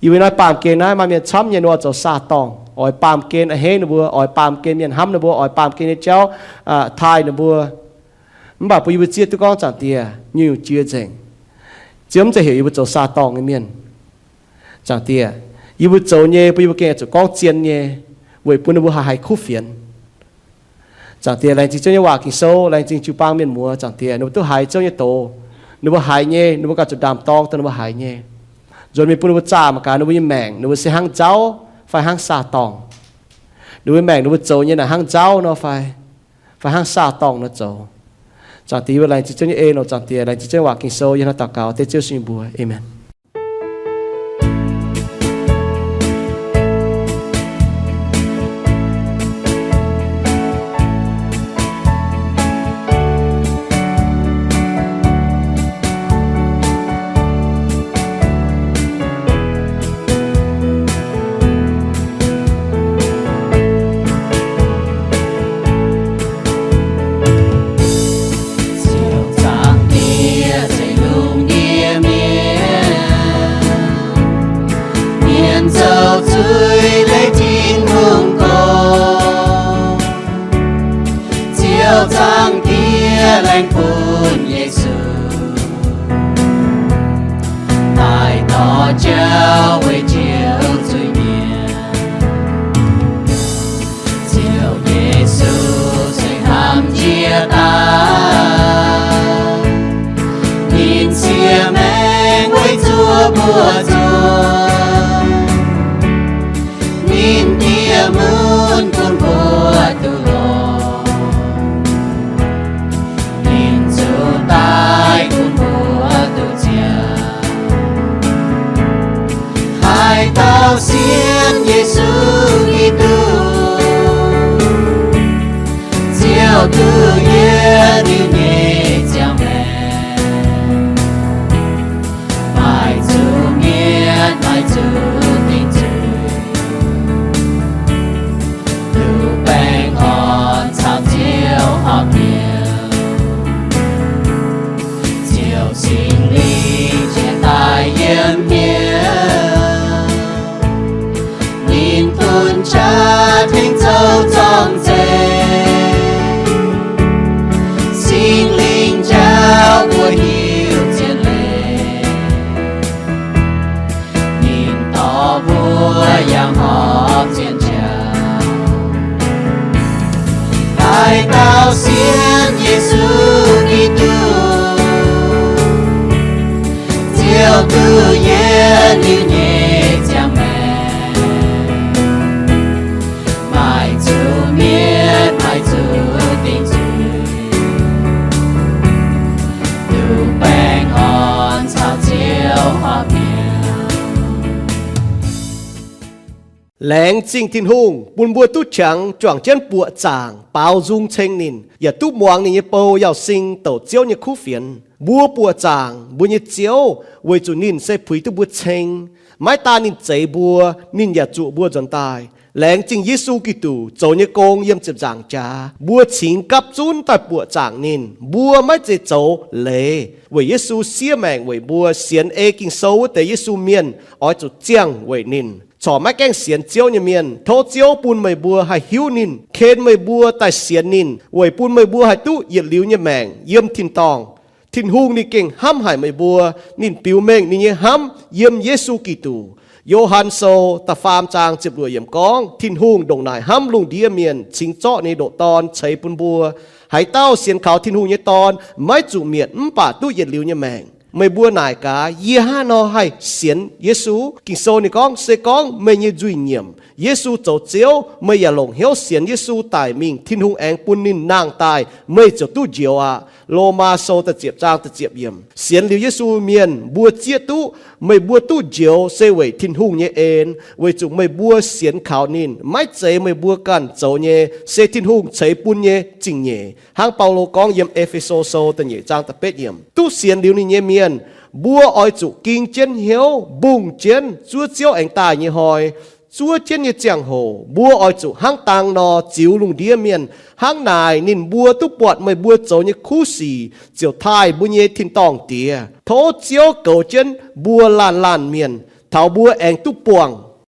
Yie mbuo naaiv baamh gen naaiv maaih mienh camv nyei nor zoux saah-dorngh. oix baamh gen a'hneiv ninh mbuo, oix baamh gen mienh hnamv ninh mbuo, oix baamh gen nyei jauv taaih ninh mbuo. Mv baac bun yie mbuo zieqv duqv gorngv Zaangc Diex nyungc-nyungc jiex nzengc. Ziouv mv zeiz heuc yie mbuo zoux saah-dorngh nyei mienh. Zaangc Diex, yie mbuo zoux nyei bun yie mbuo gengh zuqc gorngv zien nyei, weic bun ninh mbuo haih haiz kuv fienx. Zaangc Diex, laengz zingh Ziouv nyei waac Ging-Sou, laengz zingh jiu-baang mienh muoz. Zaangc Diex, ninh mbuo duqv haiz Ziouv nyei doz, ninh mbuo haiz nyei, ninh mbuo ganh zuqc ndaam-dorng dongh ninh mbuo haiz nyei. Nzuonx mingh bun ninh mbuo zaah mangc gaax ninh mbuo nyei maengc, ninh mbuo se hnangv nzauv fai hnangv saah-dorngh. Ninh mbuo maengc ninh mbuo zoux nyei naaic hnangv nzauv nor fai, fai hnangv saah-dorngh nor zoux. Zaangc Diex, yie mbuo laengz zingh Ziouv nyei en oc. Zaangc Diex, laengz zingh Ziouv nyei waac Ging-Sou, yie hnangv daux gaux dengv Ziouv Yesu nyei mbuox. Aamen. Ziouv Zaangc Diex se lungh ndiev mienh, mienh zoux zuiz leih Tin-Hungh gorx. Ziouv Zaangc Diex laengz bun Yesu daaih dorh jauv weic Ziouv zuiz-mienh. Ziouv Yesu se hnamv njiec daaih, ninh siex maengc weic zuoqv mbuo nzunc. Ninh diex mun bun mbuo duqv longx, ninh zuqc daic bun mbuo duqv ziangh. Haaix dauh sienx Yesu Giduc, Ziouv duqv yietv liuz nyei ziangh maengc, maaih zuqc mietc, maaih zuqc dingc zuiz, duqv baengh orn caux Ziouv horpc hnyouv. Ziouv Singx Lingh ziouc daaih yiem hnyouv, ninh bun qaqv tengx zoux zorng-zengx. Singx Lingh njaaux mbuo hiuv zien leiz, ninh dorh mbuo yangh horpc zien jauv. Haaix dauh sienx Yesu Giduc, Ziouv duqv yietv liuz nyei ziangh maengc, maaih zuqc mietc, maaih zuqc dingc zuiz, duqv baengh orn caux Ziouv horpc hnyouv. Laengz zingh Tin-Hungh bun mbuo duqv qangx juangc jienv buoqc zaangc baaux nzung ceng ninh, yaac duqv muangx ninh nyei bou Yauz Sing douc Ziouv nyei kuv fienx. Mbuo buoqc zaangc mbuo nyei Ziouv weic zuqc ninh se puix duqv mbuo ceng. Maiv daan ninh zeix mbuo, ninh yaac zuqc mbuo nzuonx daaih. Laengz zingh Yesu Giduc zoux nyei gong yiem ziepc nzaangc jaax, mbuo cingx gapv zunv daaih buoqc zaangc ninh. Mbuo maiv zeiz zoux leiz, weic Yesu siev maengc weic mbuo, sienx ei Ging-Sou wuov deix Yesu mienh oix zuqc ziangh weic ninh. Corc maiv gaengh sienx Ziouv nyei mienh, tov Ziouv bun meih mbuo haih hiuv ninh, ken meih mbuo daaih sienx ninh, weic bun meih mbuo haih duqv yietc liuz nyei maengc yiem tin-dorngh. Tin-Hungh ninh gengh hnamv haic meih mbuo. Ninh biux mengh ninh nyei hnamv yiem Yesu Giduc. Yo^han Sou da'faam zaang ziepc luoqc yiemc gorngv, Tin-Hungh ndongc naaic hnamv lungh ndiev mienh, cingx zorqv ninh nyei ndoqc Dorn ceix bun mbuo. Haaix dauh sienx kaux Tin-Hungh nyei Dorn maiv zuqc mietc mv baac duqv yietc liuz nyei maengc. Meih mbuo naaic gaax, yie hnangv haaix nor haih sienx Yesu? Ging-Sou ninh gorngv, se gorngv meih nyei nzuih nyiemc, Yesu zoux Ziouv, meih yaac longc hnyouv sienx Yesu daic mingh, Tin-Hungh aengx bun ninh nangh daaih, meih ziouc duqv njoux aqv. Lomaa Sou da'ziepc zaang da'ziepc yiemc. Sienx liuz Yesu mienh mbuo zieqv duqv meih mbuo duqv njoux se weic Tin-Hungh nyei en, weic zuqc meih mbuo sienx kaux ninh, maiv zeiz meih mbuo ganh zoux nyei, se Tin-Hungh ceix bun nyei zingh nyeic. Hnangv Baulo gorngv yiem E^fe^so Sou da'nyeic zaang da'betv yiemc, duqv sienx liuz ninh nyei mienh, mbuo oix zuqc ging jienv hnyouv, mbungh jienv zuov Ziouv aengx daaih nyei hnoi. Zuov jienv nyei ziangh hoc mbuo oix zuqc hnangv dang nor ziux lungh ndiev mienh. Hnangv naaic ninh mbuo duqv buatc meih mbuo zoux nyei kuv sic, ziouc taaih mbuo nyei tin-dorngh Diex. Tov Ziouv goux jienv mbuo laanh laanh mienh, taux mbuo aengx duqv buangh